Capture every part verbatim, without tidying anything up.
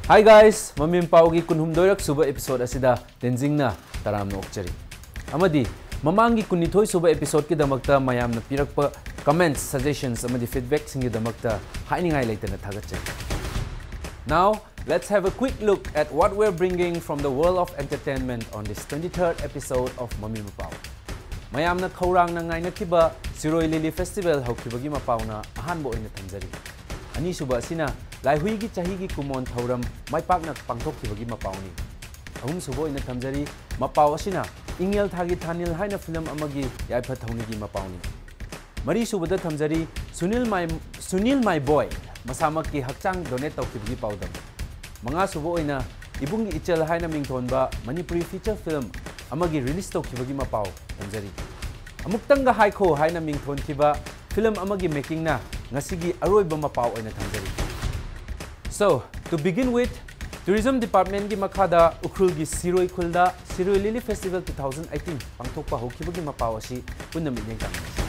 Hi guys, ꯃꯃꯤ ꯃꯄꯥꯎꯒꯤ ꯀꯨꯟꯍꯨꯝꯗꯣꯏꯔꯛ ꯁꯨꯕ episode ꯑꯁꯤꯗ ꯇꯦꯟꯖꯤꯡꯅ ꯇꯔꯥꯝꯅ ꯑꯣꯛꯆꯔꯤ꯫ ꯑꯃꯗꯤ ꯃꯃꯥꯡꯒꯤ ꯀꯨꯟꯅꯤꯊꯣꯏ ꯁꯨꯕ episodeꯀꯤꯗꯃꯛꯇ ꯃꯌꯥꯝꯅ ꯄꯤꯔꯛꯄ comments, suggestions ꯑꯃꯗꯤ feedbackꯁꯤꯡꯒꯤꯗꯃꯛꯇ ꯍꯥꯏꯅꯤꯡꯉꯥꯏ ꯂꯩꯇꯅ ꯊꯥꯒꯠꯆꯔꯤ꯫ Now, let's have a quick look at what we're bringing from the world of entertainment on this twenty-third episode of ꯃꯃꯤ ꯃꯄꯥꯎ꯫ ꯃꯌꯥꯝꯅ ꯈꯧꯔꯥꯡꯅ ꯉꯥꯏꯅꯈꯤꯕ ꯁꯤꯔꯣꯏ ꯂꯤꯂꯤ festival ꯍꯧꯈꯤꯕꯒꯤ ꯃꯄꯥꯎꯅ ꯑꯍꯥꯟꯕ ꯑꯣꯏꯅ ꯊꯝꯖꯔꯤ꯫ ꯑꯅꯤꯁꯨꯕ ꯑꯁꯤꯅ ꯂꯥꯏꯍꯨꯏꯒꯤ ꯆꯍꯤꯒꯤ ꯀꯨꯃꯣꯟ ꯊꯧꯔꯝ ꯃꯥꯏ ꯄꯥꯛꯅ ꯄꯥꯡꯊꯣꯛꯈꯤꯕꯒꯤ ꯃꯄꯥꯎꯅꯤ꯫ ꯑꯍꯨꯝꯁꯨꯕ ꯑꯣꯏꯅ ꯊꯝꯖꯔꯤ, ꯃꯄꯥꯎ ꯑꯁꯤꯅ ꯏꯪꯉꯦꯜ ꯊꯥꯒꯤ ꯊꯥꯅꯤꯜ ꯍꯥꯏꯅ film ꯑꯃꯒꯤ ꯌꯥꯏꯐ ꯊꯧꯅꯤꯒꯤ ꯃꯄꯥꯎꯅꯤ꯫ ꯃꯔꯤꯁꯨꯕꯗ ꯊꯝꯖꯔꯤ, Sunil my, Sunil my boy ꯃꯁꯥꯃꯛꯀꯤ ꯍꯛꯆꯥꯡ donate ꯇꯧꯈꯤꯕꯒꯤ ꯄꯥꯎꯗꯝ꯫ ꯃꯉꯥꯁꯨꯕ ꯑꯣꯏꯅ ꯏꯕꯨꯡꯒꯤ ꯏꯆꯜ ꯍꯥꯏꯅ ꯃꯤꯡꯊꯣꯟꯕ ꯃꯅꯤꯄꯨꯔꯤ feature film ꯑꯃꯒꯤ release ꯇꯧꯈꯤꯕꯒꯤ ꯃꯄꯥꯎ ꯊꯝꯖꯔꯤ꯫ ꯑꯃꯨꯛꯇꯪꯒ ꯍꯥꯏꯈꯣ ꯍꯥꯏꯅ ꯃꯤꯡꯊꯣꯟꯈꯤꯕ film ꯑꯃꯒꯤ makingꯅ ꯉꯁꯤꯒꯤ ꯑꯔꯣꯏꯕ ꯃꯄꯥꯎ ꯑꯣꯏꯅ ꯊꯝꯖꯔꯤ꯫ So, to begin with, Tourism Departmentꯀꯤ ꯃꯈꯥꯗ ꯎꯈ꯭ꯔꯨꯜꯒꯤ ꯁꯤꯔꯣꯏ ꯈꯨꯜꯗ ꯁꯤꯔꯣꯏ ꯂꯤꯂꯤ festival two thousand eighteen ꯄꯥꯡꯊꯣꯛꯄ ꯍꯧꯈꯤꯕꯒꯤ ꯃꯄꯥꯎ ꯑꯁꯤ ꯄꯨꯟꯅ ꯃꯤꯠꯌꯦꯡ ꯇꯥꯃꯤꯟꯅꯁꯤ꯫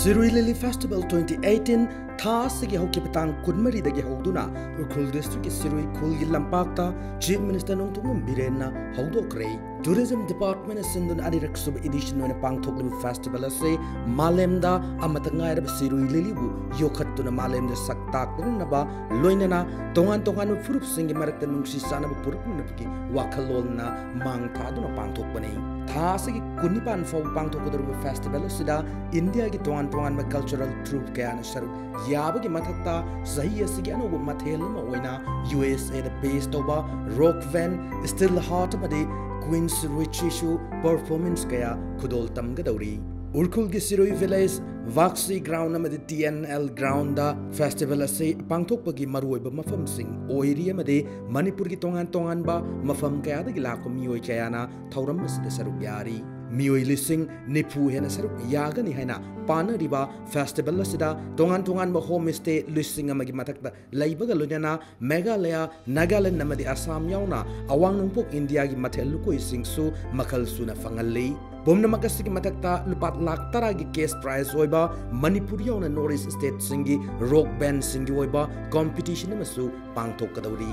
Sirui Lily Festival twenty eighteen ꯊꯥ ꯑꯁꯤꯒꯤ ꯍꯧꯈꯤꯕ ꯇꯥꯡ ꯀꯨꯟꯃꯔꯤꯗꯒꯤ ꯍꯧꯗꯨꯅ ꯎꯈ꯭ꯔꯨꯜ districtꯀꯤ ꯁꯤꯔꯨꯏ ꯈꯨꯜꯒꯤ ꯂꯝꯄꯥꯛꯇ Chief Minister ꯅꯣꯡꯊꯣꯝꯕꯝ ꯕꯤꯔꯦꯟꯅ ꯍꯧꯗꯣꯛꯈ꯭ꯔꯦ꯫ Tourism Departmentꯅ ꯁꯤꯟꯗꯨꯅ ꯑꯅꯤꯔꯛ ꯁꯨꯕ edition ꯑꯣꯏꯅ ꯄꯥꯡꯊꯣꯛꯂꯤꯕ festival ꯑꯁꯤ ꯃꯥꯂꯦꯝꯗ ꯑꯃꯠꯇ ꯉꯥꯏꯔꯕ ꯁꯤꯔꯨꯏ ꯂꯤꯂꯤꯕꯨ ꯌꯣꯛꯈꯠꯇꯨꯅ ꯃꯥꯂꯦꯝꯗ ꯁꯛ ꯇꯥꯛꯅꯅꯕ, ꯂꯣꯏꯅꯅ ꯇꯣꯉꯥꯟ ꯇꯣꯉꯥꯟꯕ ꯐꯨꯔꯨꯞꯁꯤꯡꯒꯤ ꯃꯔꯛꯇ ꯅꯨꯡꯁꯤ ꯆꯥꯟꯅꯕ ꯄꯨꯔꯛꯅꯅꯕꯒꯤ ꯋꯥꯈꯜꯂꯣꯟꯅ ꯃꯥꯡ ꯊꯥꯗꯨꯅ ꯄꯥꯡꯊꯣꯛꯄꯅꯤ꯫ ꯊꯥ ꯑꯁꯤꯒꯤ ꯀꯨꯟꯅꯤꯄꯥꯟ ꯐꯥꯎꯕ ꯄꯥꯡꯊꯣꯛꯀꯗꯧꯔꯤꯕ festival ꯑꯁꯤꯗ ꯏꯟꯗꯤꯌꯥꯒꯤ ꯇꯣꯉꯥꯟ ꯇꯣꯉꯥꯟꯕ cultural troupe ꯀꯌꯥꯅ ꯁꯔꯨꯛ ꯌꯥꯕꯒꯤ ꯃꯊꯛꯇ, ꯆꯍꯤ ꯑꯁꯤꯒꯤ ꯑꯅꯧꯕ ꯃꯊꯦꯜ ꯑꯃ ꯑꯣꯏꯅ USAꯗ base ꯇꯧꯕ rock band Steelheart ꯑꯃꯗꯤ Queen's Richieꯁꯨ performance ꯀꯌꯥ ꯈꯨꯗꯣꯜ ꯇꯝꯒꯗꯧꯔꯤ꯫ ꯎꯔꯈꯨꯜꯒꯤ ꯁꯤꯔꯨꯏ village, ꯚꯥꯛꯁꯤ ground ꯑꯃꯗꯤ TNL groundꯗ festival ꯑꯁꯤ ꯄꯥꯡꯊꯣꯛꯄꯒꯤ ꯃꯔꯨꯑꯣꯏꯕ ꯃꯐꯝꯁꯤꯡ ꯑꯣꯏꯔꯤ ꯑꯃꯗꯤ ꯃꯅꯤꯄꯨꯔꯒꯤ ꯇꯣꯉꯥꯟ ꯇꯣꯉꯥꯟꯕ ꯃꯐꯝ ꯀꯌꯥꯗꯒꯤ ꯂꯥꯛꯄ ꯃꯤꯑꯣꯏ ꯀꯌꯥꯅ ꯊꯧꯔꯝ ꯑꯁꯤꯗ ꯁꯔꯨꯛ ꯌꯥꯔꯤ꯫ ꯃꯤꯑꯣꯏ ꯂꯤꯁꯤꯡ ꯅꯤꯐꯨ ꯍꯦꯟꯅ ꯁꯔꯨꯛ ꯌꯥꯒꯅꯤ ꯍꯥꯏꯅ ꯄꯥꯅꯔꯤꯕ ꯐꯦꯁꯇꯤꯚꯦꯜ ꯑꯁꯤꯗ ꯇꯣꯉꯥꯟ ꯇꯣꯉꯥꯟꯕ ꯍꯣꯝ ꯁ꯭ꯇꯦ ꯂꯤꯁꯤꯡ ꯑꯃꯒꯤ ꯃꯊꯛꯇ ꯂꯩꯕꯒ ꯂꯣꯏꯅꯅ ꯃꯦꯘꯥꯂꯌꯥ, ꯅꯥꯒꯥꯂꯦꯟ ꯑꯃꯗꯤ ꯑꯁꯥꯝ ꯌꯥꯎꯅ ꯑꯋꯥꯡ ꯅꯣꯡꯄꯣꯛ ꯏꯟꯗꯤꯌꯥꯒꯤ ꯃꯊꯦꯜ ꯂꯨꯀꯣꯏꯁꯤꯡꯁꯨ ꯃꯈꯜ ꯁꯨꯅ ꯐꯪꯍꯜꯂꯤ꯫ ꯄꯨꯝꯅꯃꯛ ꯑꯁꯤꯒꯤ ꯃꯊꯛꯇ ꯂꯨꯄꯥ ꯂꯥꯈ ꯇꯔꯥꯒꯤ ꯀꯦꯁ ꯄ꯭ꯔꯥꯏꯖ ꯑꯣꯏꯕ ꯃꯅꯤꯄꯨꯔ ꯌꯥꯎꯅ ꯅꯣꯔꯠ ꯏꯁ ꯁ꯭ꯇꯦꯠꯁꯤꯡꯒꯤ ꯔꯣꯛ ꯕꯦꯟꯁꯤꯡꯒꯤ ꯑꯣꯏꯕ ꯀꯣꯝꯄꯤꯇꯤꯁꯟ ꯑꯃꯁꯨ ꯄꯥꯡꯊꯣꯛꯀꯗꯧꯔꯤ꯫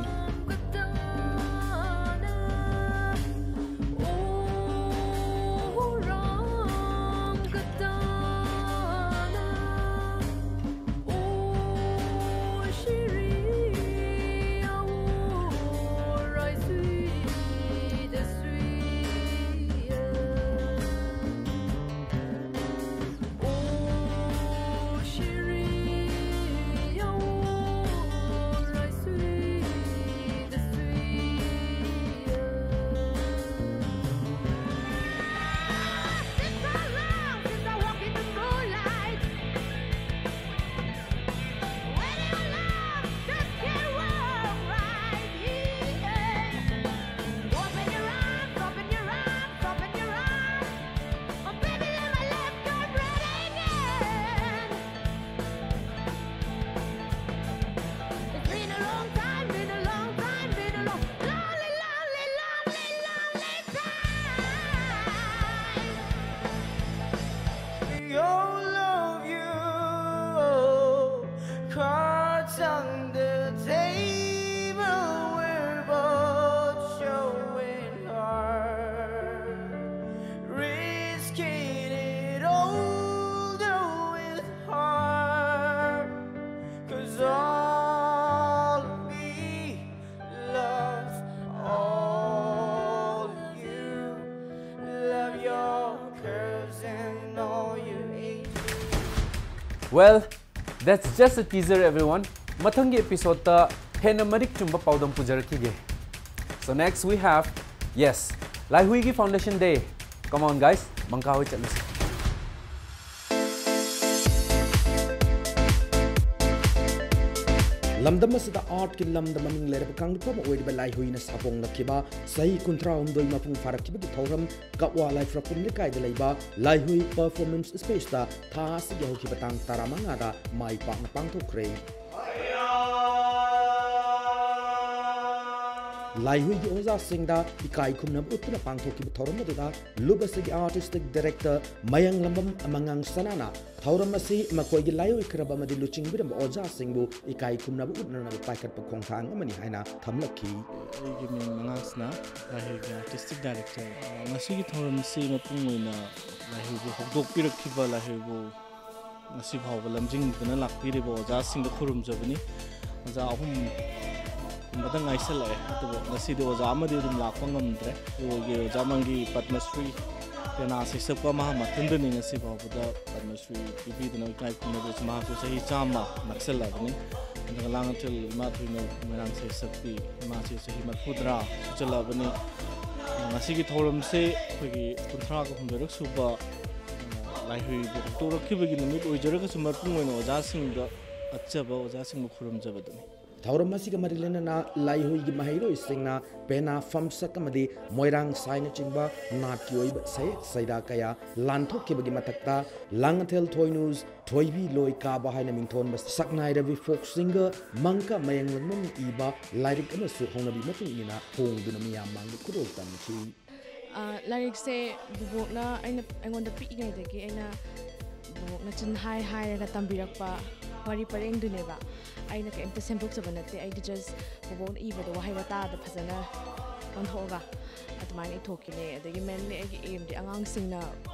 Well, that's just a teaser, everyone. ꯃꯊꯪꯒꯤ episode ꯇ ꯍꯦꯟꯅ ꯃꯔꯤꯛ ꯆꯨꯝꯕ ꯄꯥꯎꯗꯝ ꯄꯨꯖꯔꯛꯈꯤꯒꯦ꯫ So next we have, yes, ꯂꯥꯏꯍꯨꯏꯒꯤ Foundation Day. Come on guys, ꯃꯪꯀꯥ ꯍꯣꯏ ꯆꯠꯂꯨꯁꯤ꯫ ꯂꯝꯗꯝ ꯑꯁꯤꯗ ꯑꯥꯔꯠꯀꯤ ꯂꯝꯗ ꯃꯃꯤꯡ ꯂꯩꯔꯕ ꯀꯥꯡꯂꯨꯞ ꯑꯃ ꯑꯣꯏꯔꯤꯕ ꯂꯥꯏꯍꯨꯏꯅ ꯁꯥꯐꯣꯡꯂꯛꯈꯤꯕ ꯆꯍꯤ ꯀꯨꯟꯊ꯭ꯔꯥꯍꯨꯝꯗꯣꯏ ꯃꯄꯨꯡ ꯐꯥꯔꯛꯈꯤꯕꯒꯤ ꯊꯧꯔꯝ ꯀꯛꯋꯥ ꯂꯥꯏꯐ꯭ꯔꯥꯛꯄꯝ ꯂꯩꯀꯥꯏꯗ ꯂꯩꯕ ꯂꯥꯏꯍꯨꯏ ꯄꯔꯐꯣꯔꯃꯦꯟꯁ ꯁ꯭ꯄꯦꯁꯇ ꯊꯥ ꯑꯁꯤꯒꯤ ꯍꯧꯈꯤꯕ ꯇꯥꯡ ꯇꯔꯥꯃꯉꯥꯗ ꯃꯥꯏ ꯄꯥꯛꯅ ꯄꯥꯡꯊꯣꯛꯈ꯭ꯔꯦ꯫ ꯂꯥꯏꯍꯨꯏꯒꯤ ꯑꯣꯖꯥꯁꯤꯡꯗ ꯏꯀꯥꯏ ꯈꯨꯝꯅꯕ ꯎꯠꯇꯨꯅ ꯄꯥꯡꯊꯣꯛꯈꯤꯕ ꯊꯧꯔꯝ ꯑꯗꯨꯗ ꯂꯨꯞ ꯑꯁꯤꯒꯤ ꯑꯥꯔꯇꯤꯁꯇꯤꯛ ꯗꯥꯏꯔꯦꯛꯇꯔ ꯃꯌꯥꯡꯂꯝꯕꯝ ꯃꯉꯥꯡ ꯁꯅꯥꯅ ꯊꯧꯔꯝ ꯑꯁꯤ ꯃꯈꯣꯏꯒꯤ ꯂꯥꯏꯑꯣꯏꯈ꯭ꯔꯕ ꯑꯃꯗꯤ ꯂꯨꯆꯤꯡꯕꯤꯔꯝꯕ ꯑꯣꯖꯥꯁꯤꯡꯕꯨ ꯏꯀꯥꯏ ꯈꯨꯝꯅꯕ ꯎꯠꯅꯅꯕ ꯄꯥꯏꯈꯠꯄ ꯈꯣꯡꯊꯥꯡ ꯑꯃꯅꯤ ꯍꯥꯏꯅ ꯊꯝꯂꯛꯈꯤ꯫ ꯑꯩꯒꯤ ꯃꯤꯡ ꯃꯉꯥꯡꯁꯅꯥ, ꯂꯥꯏꯍꯨꯏꯒꯤ ꯑꯥꯔꯇꯤꯁꯇꯤꯛ ꯗꯥꯏꯔꯦꯛꯇꯔ꯫ ꯉꯁꯤꯒꯤ ꯊꯧꯔꯝꯁꯤ ꯃꯄꯨꯡ ꯑꯣꯏꯅ ꯂꯥꯏꯍꯨꯏꯕꯨ ꯍꯧꯗꯣꯛꯄꯤꯔꯛꯈꯤꯕ, ꯂꯥꯏꯍꯨꯏꯕꯨ ꯉꯁꯤ ꯐꯥꯎꯕ ꯂꯝꯖꯤꯡꯗꯨꯅ ꯂꯥꯛꯄꯤꯔꯤꯕ ꯑꯣꯖꯥꯁꯤꯡꯗ ꯈꯨꯔꯨꯝꯖꯕꯅꯤ꯫ ꯑꯣꯖꯥ ꯑꯍꯨꯝ ꯀꯨꯝꯕꯗ ꯉꯥꯏꯁꯜꯂꯛꯑꯦ, ꯑꯗꯨꯕꯨ ꯉꯁꯤꯗꯤ ꯑꯣꯖꯥ ꯑꯃꯗꯤ ꯑꯗꯨꯝ ꯂꯥꯛꯄ ꯉꯝꯗ꯭ꯔꯦ꯫ ꯑꯩꯈꯣꯏꯒꯤ ꯑꯣꯖꯥ ꯃꯪꯒꯤ ꯄꯗꯃꯁ꯭ꯔꯤ ꯄꯦꯅꯥ ꯁꯩꯁꯛꯄ ꯃꯍꯥꯛ ꯃꯊꯟꯗꯅꯤ ꯉꯁꯤ ꯐꯥꯎꯕꯗ ꯄꯗꯃꯁ꯭ꯔꯤ ꯄꯤꯕꯤꯗꯨꯅ ꯏꯀꯥꯏ ꯈꯨꯝꯅꯕꯁꯨ꯫ ꯃꯍꯥꯛꯁꯨ ꯆꯍꯤ ꯆꯥꯝꯃ ꯅꯛꯁꯜꯂꯛꯑꯕꯅꯤ꯫ ꯑꯗꯨꯒ ꯂꯥꯡꯉꯊꯦꯜ ꯏꯃꯥ ꯊꯣꯏꯅꯧ ꯃꯣꯏꯔꯥꯡ ꯁꯩꯁꯛꯄꯤ ꯏꯃꯥꯁꯤ ꯆꯍꯤ ꯃꯔꯤꯐꯨꯇꯔꯥ ꯁꯨꯖꯜꯂꯛꯑꯕꯅꯤ꯫ ꯉꯁꯤꯒꯤ ꯊꯧꯔꯝꯁꯦ ꯑꯩꯈꯣꯏꯒꯤ ꯀꯨꯟꯊ꯭ꯔꯥꯒ ꯍꯨꯝꯗꯣꯏꯔꯛ ꯁꯨꯕ ꯂꯥꯏꯍꯨꯏꯕꯨ ꯍꯧꯗꯣꯔꯛꯈꯤꯕꯒꯤ ꯅꯨꯃꯤꯠ ꯑꯣꯏꯖꯔꯒꯁꯨ ꯃꯄꯨꯡ ꯑꯣꯏꯅ ꯑꯣꯖꯥꯁꯤꯡꯗ ꯀꯠꯆꯕ, ꯑꯣꯖꯥꯁꯤꯡꯕꯨ ꯈꯨꯔꯨꯝꯖꯕꯗꯨꯅꯤ꯫ ꯊꯧꯔꯝ ꯑꯁꯤꯒ ꯃꯔꯤ ꯂꯩꯅꯅ ꯂꯥꯏꯍꯨꯏꯒꯤ ꯃꯍꯩꯔꯣꯏꯁꯤꯡꯅ ꯄꯦꯅꯥ ꯐꯝꯁꯛ ꯑꯃꯗꯤ ꯃꯣꯏꯔꯥꯡ ꯁꯥꯏꯅꯆꯤꯡꯕ ꯅꯥꯠꯀꯤ ꯑꯣꯏꯕ ꯁꯩꯌꯦꯛ ꯁꯩꯔꯥ ꯀꯌꯥ ꯂꯥꯟꯊꯣꯛꯈꯤꯕꯒꯤ ꯃꯊꯛꯇ ꯂꯥꯡꯉꯊꯦꯜ ꯊꯣꯏꯅꯨꯁ ꯊꯣꯏꯕꯤ ꯂꯣꯏ ꯀꯥꯕ ꯍꯥꯏꯅ ꯃꯤꯡꯊꯣꯟꯕ ꯁꯛꯅꯥꯏꯔꯕꯤ ꯐꯣꯛ ꯁꯤꯡꯒꯔ ꯃꯪꯀ ꯃꯌꯥꯡꯂꯝꯕꯝ ꯏꯕ ꯂꯥꯏꯔꯤꯛ ꯑꯃꯁꯨ ꯍꯧꯅꯕꯤ ꯃꯇꯨꯡ ꯏꯟꯅ ꯐꯣꯡꯗꯨꯅ ꯃꯤꯌꯥꯝ ꯃꯥꯡꯗ ꯈꯨꯗꯣꯜ ꯇꯝꯈꯤ꯫ ꯑ, ꯂꯥꯏꯔꯤꯛꯁꯦ ꯕꯨꯕꯣꯛꯅ ꯑꯩꯅ, ꯑꯩꯉꯣꯟꯗ ꯄꯤꯛꯏꯉꯩꯗꯒꯤ ꯑꯩꯅ ꯕꯨꯕꯣꯛꯅ ꯆꯤꯟ ꯍꯥꯏ ꯍꯥꯏꯔꯒ ꯇꯝꯕꯤꯔꯛꯄ ꯋꯥꯔꯤ ꯄꯔꯦꯡꯗꯨꯅꯦꯕ꯫ ꯑꯩꯅ ꯀꯩꯝꯇ ꯁꯦꯝꯗꯣꯛꯆꯕ ꯅꯠꯇꯦ, ꯑꯩꯗꯤ just ꯕꯨꯕꯣꯛꯅ ꯏꯕꯗꯣ ꯋꯥꯍꯩ ꯋꯥꯇꯥꯗ ꯐꯖꯅ ꯑꯣꯟꯊꯣꯛꯑꯒ ꯑꯗꯨꯃꯥꯏꯅ ꯏꯊꯣꯛꯈꯤꯅꯦ꯫ ꯑꯗꯒꯤ mainly ꯑꯩꯒꯤ aimꯗꯤ ꯑꯉꯥꯡꯁꯤꯡꯅ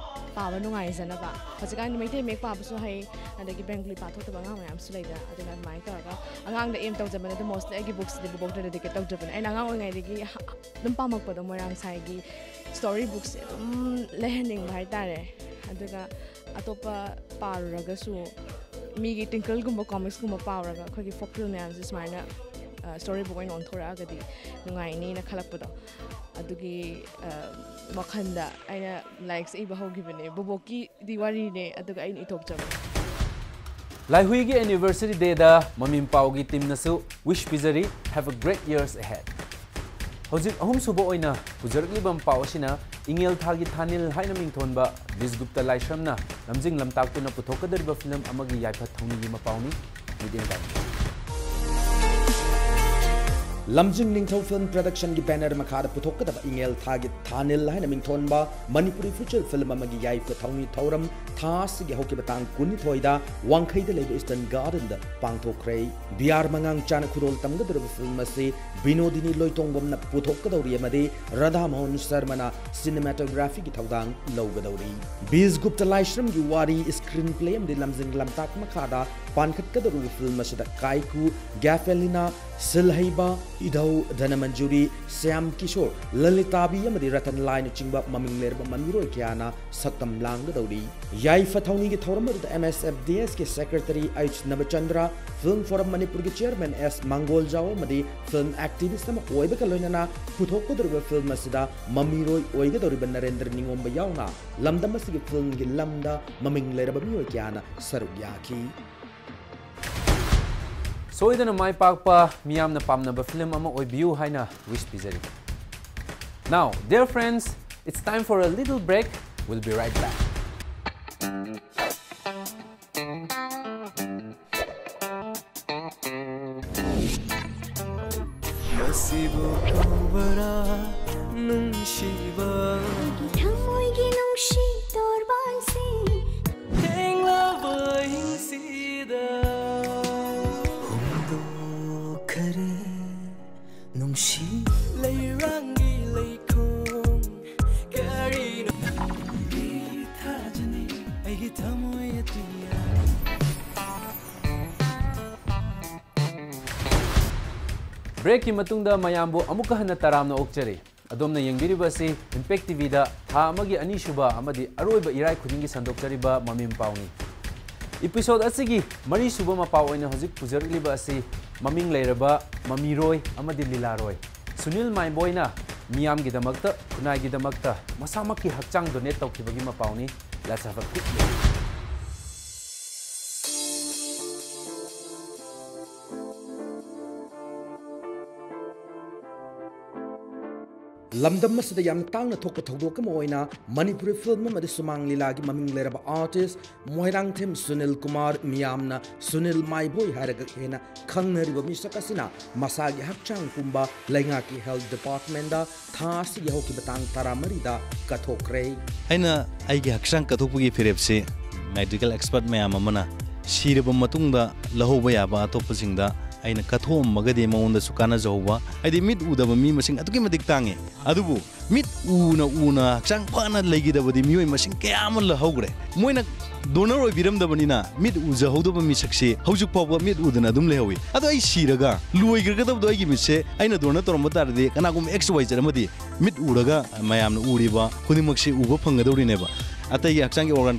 ꯄꯥꯕ ꯅꯨꯡꯉꯥꯏꯖꯅꯕ꯫ ꯍꯧꯖꯤꯛꯀꯥꯟꯗꯤ ꯃꯩꯇꯩ ꯃꯌꯦꯛ ꯄꯥꯕꯁꯨ ꯍꯩ, ꯑꯗꯒꯤ Bengali ꯄꯥꯊꯣꯛꯇꯕ ꯑꯉꯥꯡ ꯃꯌꯥꯝꯁꯨ ꯂꯩꯗꯅ, ꯑꯗꯨꯅ ꯑꯗꯨꯃꯥꯏꯅ ꯇꯧꯔꯒ ꯑꯉꯥꯡꯗ aim ꯇꯧꯖꯕꯅꯦ꯫ ꯑꯗꯨ mostly ꯑꯩꯒꯤ bookꯁꯤꯗꯤ ꯕꯨꯕꯣꯛꯇ dedicate ꯇꯧꯖꯕꯅꯦ꯫ ꯑꯩꯅ ꯑꯉꯥꯡ ꯑꯣꯏꯔꯤꯉꯩꯗꯒꯤ ꯍ-, ꯑꯗꯨꯝ ꯄꯥꯝꯃꯛꯄꯗꯣ ꯃꯣꯏꯔꯥꯡ ꯁꯥꯏꯒꯤ story bookꯁꯦ ꯑꯗꯨꯝ ꯂꯩꯍꯟꯅꯤꯡꯕ ꯍꯥꯏꯇꯥꯔꯦ꯫ ꯑꯗꯨꯒ ꯑꯇꯣꯞꯄ ꯄꯥꯔꯨꯔꯒꯁꯨ ꯃꯤꯒꯤ ꯇ꯭ꯋꯤꯡꯀꯜꯒꯨꯝꯕ comicsꯀꯨꯝꯕ ꯄꯥꯔꯨꯔꯒ ꯑꯩꯈꯣꯏꯒꯤ folklore ꯃꯌꯥꯝꯁꯦ ꯁꯨꯃꯥꯏꯅ, ꯑ, story book ꯑꯣꯏꯅ ꯑꯣꯟꯊꯣꯔꯛꯑꯒꯗꯤ ꯅꯨꯡꯉꯥꯏꯅꯤꯅ ꯈꯜꯂꯛꯄꯗꯣ꯫ ꯑꯗꯨꯒꯤ, ꯑ, ꯋꯥꯈꯜꯗ ꯑꯩꯅ ꯂꯥꯏꯔꯤꯛꯁꯦ ꯏꯕ ꯍꯧꯈꯤꯕꯅꯦ꯫ ꯕꯣꯕꯣꯛꯀꯤꯗꯤ ꯋꯥꯔꯤꯅꯦ, ꯑꯗꯨꯒ ꯑꯩꯅ ꯏꯊꯣꯛꯆꯕꯅꯦ꯫ ꯂꯥꯏꯍꯨꯏꯒꯤ anniversary dayꯗ ꯃꯃꯤ ꯃꯄꯥꯎꯒꯤ teamꯅꯁꯨ wish ꯄꯤꯖꯔꯤ, have a great years ahead꯫ ꯍꯧꯖꯤꯛ ꯑꯍꯨꯝꯁꯨꯕ ꯑꯣꯏꯅ ꯄꯨꯖꯔꯛꯂꯤꯕ ꯃꯄꯥꯎ ꯑꯁꯤꯅ ꯏꯉꯦꯜ ꯊꯥꯒꯤ ꯊꯥꯅꯤꯜ ꯍꯥꯏꯅ ꯃꯤꯡꯊꯣꯟꯕ ꯕꯤꯁꯒꯨꯞꯇ ꯂꯥꯏꯁ꯭ꯔꯝꯅ ꯂꯝꯖꯤꯡ ꯂꯝꯇꯥꯛꯇꯨꯅ ꯄꯨꯊꯣꯛꯀꯗꯧꯔꯤꯕ film ꯑꯃꯒꯤ ꯌꯥꯏꯐ ꯊꯧꯅꯤꯒꯤ ꯃꯄꯥꯎꯅꯤ꯫ ꯃꯤꯠꯌꯦꯡ ꯇꯥꯕꯤꯌꯨ꯫ ꯂꯝꯖꯤꯡ ꯅꯤꯡꯊꯧ film productionꯒꯤ banner ꯃꯈꯥꯗ ꯄꯨꯊꯣꯛꯀꯗꯕ ꯏꯉꯦꯜ ꯊꯥꯒꯤ ꯊꯥꯅꯤꯜ ꯍꯥꯏꯅ ꯃꯤꯡꯊꯣꯟꯕ ꯃꯅꯤꯄꯨꯔꯤ feature film ꯑꯃꯒꯤ ꯌꯥꯏꯐ ꯊꯧꯅꯤ ꯊꯧꯔꯝ ꯊꯥ ꯑꯁꯤꯒꯤ ꯍꯧꯈꯤꯕ ꯇꯥꯡ ꯀꯨꯟꯅꯤꯊꯣꯏꯗ ꯋꯥꯡꯈꯩꯗ ꯂꯩꯕ Eastern Gardenꯗ ꯄꯥꯡꯊꯣꯛꯈ꯭ꯔꯦ꯫ ꯕꯤ ꯑꯥꯔ ꯃꯉꯥꯡꯆꯥꯅ ꯈꯨꯔꯣꯜ ꯇꯝꯒꯗꯧꯔꯤꯕ film ꯑꯁꯤ ꯕꯤꯅꯣꯗꯤꯅꯤ ꯂꯣꯏꯇꯣꯡꯕꯝꯅ ꯄꯨꯊꯣꯛꯀꯗꯧꯔꯤ ꯑꯃꯗꯤ ꯔꯥꯙꯥ ꯃꯣꯍꯟ ꯁꯔꯃꯅ cinematographyꯒꯤ ꯊꯧꯗꯥꯡ ꯂꯧꯒꯗꯧꯔꯤ꯫ ꯕꯤꯁꯒꯨꯞꯇ ꯂꯥꯏꯁ꯭ꯔꯝꯒꯤ ꯋꯥꯔꯤ, screenplay ꯑꯃꯗꯤ ꯂꯝꯖꯤꯡ ꯂꯝꯇꯥꯛ ꯃꯈꯥꯗ ꯄꯥꯟꯈꯠꯀꯗꯧꯔꯤꯕ film ꯑꯁꯤꯗ ꯀꯥꯏꯀꯨ, ꯒꯦꯐꯦꯂꯤꯅꯥ, ꯁꯤꯜꯍꯩꯕ, ꯏꯙꯧ ꯙꯅꯃꯟꯖꯨꯔꯤ, ꯁ꯭ꯌꯥꯝ ꯀꯤꯁꯣꯔ, ꯂꯂꯤꯇꯥꯕꯤ ꯑꯃꯗꯤ ꯔꯇꯟ ꯂꯥꯏꯅꯆꯤꯡꯕ ꯃꯃꯤꯡ ꯂꯩꯔꯕ ꯃꯃꯤꯔꯣꯏ ꯀꯌꯥꯅ ꯁꯛꯇꯝ ꯂꯥꯡꯒꯗꯧꯔꯤ꯫ ꯌꯥꯏꯐ ꯊꯧꯅꯤꯒꯤ ꯊꯧꯔꯝ ꯑꯗꯨꯗ M S F D Sꯀꯤ secretary H ꯅꯕꯆꯟꯗ꯭ꯔ, Film Forum ꯃꯅꯤꯄꯨꯔꯒꯤ chairman S ꯃꯥꯡꯒꯣꯜꯖꯥꯎ ꯑꯃꯗꯤ film activist ꯑꯃ ꯑꯣꯏꯕꯒ ꯂꯣꯏꯅꯅ ꯄꯨꯊꯣꯛꯀꯗꯧꯔꯤꯕ film ꯑꯁꯤꯗ ꯃꯃꯤꯔꯣꯏ ꯑꯣꯏꯒꯗꯧꯔꯤꯕ ꯅꯔꯦꯟꯗ꯭ꯔ ꯅꯤꯉꯣꯝꯕ ꯌꯥꯎꯅ ꯂꯝꯗꯝ ꯑꯁꯤꯒꯤ filmꯒꯤ ꯂꯝꯗ ꯃꯃꯤꯡ ꯂꯩꯔꯕ ꯃꯤꯑꯣꯏ ꯀꯌꯥꯅ ꯁꯔꯨꯛ ꯌꯥꯈꯤ꯫ ꯁꯣꯏꯗꯅ ꯃꯥꯏ ꯄꯥꯛꯄ, ꯃꯤꯌꯥꯝꯅ ꯄꯥꯝꯅꯕ film ꯑꯃ ꯑꯣꯏꯕꯤꯌꯨ ꯍꯥꯏꯅ wish ꯄꯤꯖꯔꯤ꯫ Now, dear friends, it's time for a little break. We'll be right back. ꯃꯁꯤꯕꯨ ꯀꯧꯕꯔꯥ ꯅꯨꯡꯁꯤꯕ? ꯑꯩꯒꯤ ꯊꯃꯣꯏꯒꯤ ꯅꯨꯡꯁꯤ ꯇꯣꯔꯕꯥꯟꯁꯤꯡ꯫ ꯊꯦꯡꯂꯕ ꯑꯍꯤꯡꯁꯤꯗ ꯍꯨꯝꯗꯣꯛꯈꯔꯦ ꯅꯨꯡꯁꯤ꯫ ꯂꯩꯔꯥꯡꯒꯤ ꯂꯩꯈꯣꯡ ꯀꯔꯤꯅꯣ? ꯅꯪꯕꯨꯗꯤ ꯊꯥꯖꯅꯤ ꯑꯩꯒꯤ ꯊꯃꯣꯏ ꯑꯇꯤꯌꯥ꯫ Breakꯀꯤ ꯃꯇꯨꯡꯗ ꯃꯌꯥꯝꯕꯨ ꯑꯃꯨꯛꯀ ꯍꯟꯅ ꯇꯔꯥꯝꯅ ꯑꯣꯛꯆꯔꯤ꯫ ꯑꯗꯣꯝꯅ ꯌꯦꯡꯕꯤꯔꯤꯕ ꯑꯁꯤ Impact TVꯗ ꯊꯥ ꯑꯃꯒꯤ ꯑꯅꯤꯁꯨꯕ ꯑꯃꯗꯤ ꯑꯔꯣꯏꯕ ꯏꯔꯥꯏ ꯈꯨꯗꯤꯡꯒꯤ ꯁꯟꯗꯣꯛꯆꯔꯤꯕ ꯃꯃꯤ ꯃꯄꯥꯎꯅꯤ꯫ Episode ꯑꯁꯤꯒꯤ ꯃꯔꯤꯁꯨꯕ ꯃꯄꯥꯎ ꯑꯣꯏꯅ ꯍꯧꯖꯤꯛ ꯄꯨꯖꯔꯛꯂꯤꯕ ꯑꯁꯤ ꯃꯃꯤꯡ ꯂꯩꯔꯕ ꯃꯃꯤꯔꯣꯏ ꯑꯃꯗꯤ ꯂꯤꯂꯥꯔꯣꯏ ꯁꯨꯅꯤꯜ ꯃꯥꯏꯕꯣꯏꯅ ꯃꯤꯌꯥꯝꯒꯤꯗꯃꯛꯇ, ꯈꯨꯟꯅꯥꯏꯒꯤꯗꯃꯛꯇ ꯃꯁꯥꯃꯛꯀꯤ ꯍꯛꯆꯥꯡ donate ꯇꯧꯈꯤꯕꯒꯤ ꯃꯄꯥꯎꯅꯤ꯫ Let's have a quick look. ꯂꯝꯗꯝ ꯑꯁꯤꯗ ꯌꯥꯝꯅ ꯇꯥꯡꯅ ꯊꯣꯛꯄ ꯊꯧꯗꯣꯛ ꯑꯃ ꯑꯣꯏꯅ ꯃꯅꯤꯄꯨꯔꯤ ꯐꯤꯜꯝ ꯑꯃꯗꯤ ꯁꯨꯃꯥꯡ ꯂꯤꯂꯥꯒꯤ ꯃꯃꯤꯡ ꯂꯩꯔꯕ ꯑꯥꯔꯇꯤꯁ ꯃꯣꯏꯔꯥꯡꯊꯦꯝ ꯁꯨꯅꯤꯜ ꯀꯨꯃꯥꯔ, ꯃꯤꯌꯥꯝꯅ ꯁꯨꯅꯤꯜ ꯃꯥꯏꯕꯣꯏ ꯍꯥꯏꯔꯒ ꯍꯦꯟꯅ ꯈꯪꯅꯔꯤꯕ ꯃꯤꯁꯛ ꯑꯁꯤꯅ ꯃꯁꯥꯒꯤ ꯍꯛꯆꯥꯡ ꯄꯨꯝꯕ ꯂꯩꯉꯥꯛꯀꯤ ꯍꯦꯜꯊ ꯗꯤꯄꯥꯔꯠꯃꯦꯟꯗ ꯊꯥ ꯑꯁꯤꯒꯤ ꯍꯧꯈꯤꯕ ꯇꯥꯡ ꯇꯔꯥꯃꯔꯤꯗ ꯀꯠꯊꯣꯛꯈ꯭ꯔꯦ꯫ ꯑꯩꯅ ꯑꯩꯒꯤ ꯍꯛꯆꯥꯡ ꯀꯠꯊꯣꯛꯄꯒꯤ ꯐꯤꯔꯦꯞꯁꯤ ꯃꯦꯗꯤꯀꯦꯜ ꯑꯦꯛꯁꯄꯔꯠ ꯃꯌꯥꯝ ꯑꯃꯅ ꯁꯤꯔꯕ ꯃꯇꯨꯡꯗ ꯂꯧꯍꯧꯕ ꯌꯥꯕ ꯑꯇꯣꯞꯄꯁꯤꯡꯗ ꯑꯩꯅ ꯀꯠꯊꯣꯛꯑꯝꯃꯒꯗꯤ ꯃꯉꯣꯟꯗꯁꯨ ꯀꯥꯟꯅꯖꯍꯧꯕ꯫ ꯍꯥꯏꯗꯤ ꯃꯤꯠ ꯎꯗꯕ ꯃꯤ ꯃꯁꯤꯡ ꯑꯗꯨꯛꯀꯤ ꯃꯇꯤꯛ ꯇꯥꯡꯉꯤ꯫ ꯑꯗꯨꯕꯨ ꯃꯤꯠ ꯎꯅ ꯎꯅ ꯍꯛꯆꯥꯡ ꯐꯅ ꯂꯩꯈꯤꯗꯕꯗꯤ ꯃꯤꯑꯣꯏ ꯃꯁꯤꯡ ꯀꯌꯥ ꯑꯃ ꯂꯩꯍꯧꯈ꯭ꯔꯦ꯫ ꯃꯣꯏꯅ ꯗꯣꯅꯔ ꯑꯣꯏꯕꯤꯔꯝꯗꯕꯅꯤꯅ ꯃꯤꯠ ꯎꯖꯍꯧꯗꯕ ꯃꯤꯁꯛꯁꯤ ꯍꯧꯖꯤꯛ ꯐꯥꯎꯕ ꯃꯤꯠ ꯎꯗꯅ ꯑꯗꯨꯝ ꯂꯩꯍꯧꯋꯤ꯫ ꯑꯗꯣ ꯑꯩ ꯁꯤꯔꯒ ꯂꯣꯏꯈ꯭ꯔꯒꯗꯕꯗꯣ ꯑꯩꯒꯤ ꯃꯤꯠꯁꯦ ꯑꯩꯅ ꯗꯣꯅꯔ ꯇꯧꯔꯝꯕ ꯇꯥꯔꯗꯤ ꯀꯅꯥꯒꯨꯝꯕ ꯑꯦꯛꯁ ꯋꯥꯏ ꯖꯦꯠ ꯑꯃꯗꯤ ꯃꯤꯠ ꯎꯔꯒ ꯃꯌꯥꯝꯅ ꯎꯔꯤꯕ ꯈꯨꯗꯤꯡꯃꯛꯁꯤ ꯎꯕ ꯐꯪꯒꯗꯧꯔꯤꯅꯦꯕ꯫ ꯑꯇꯩꯒꯤ ꯍꯛꯆꯥꯡꯒꯤ ꯑꯣꯔꯒꯥꯟ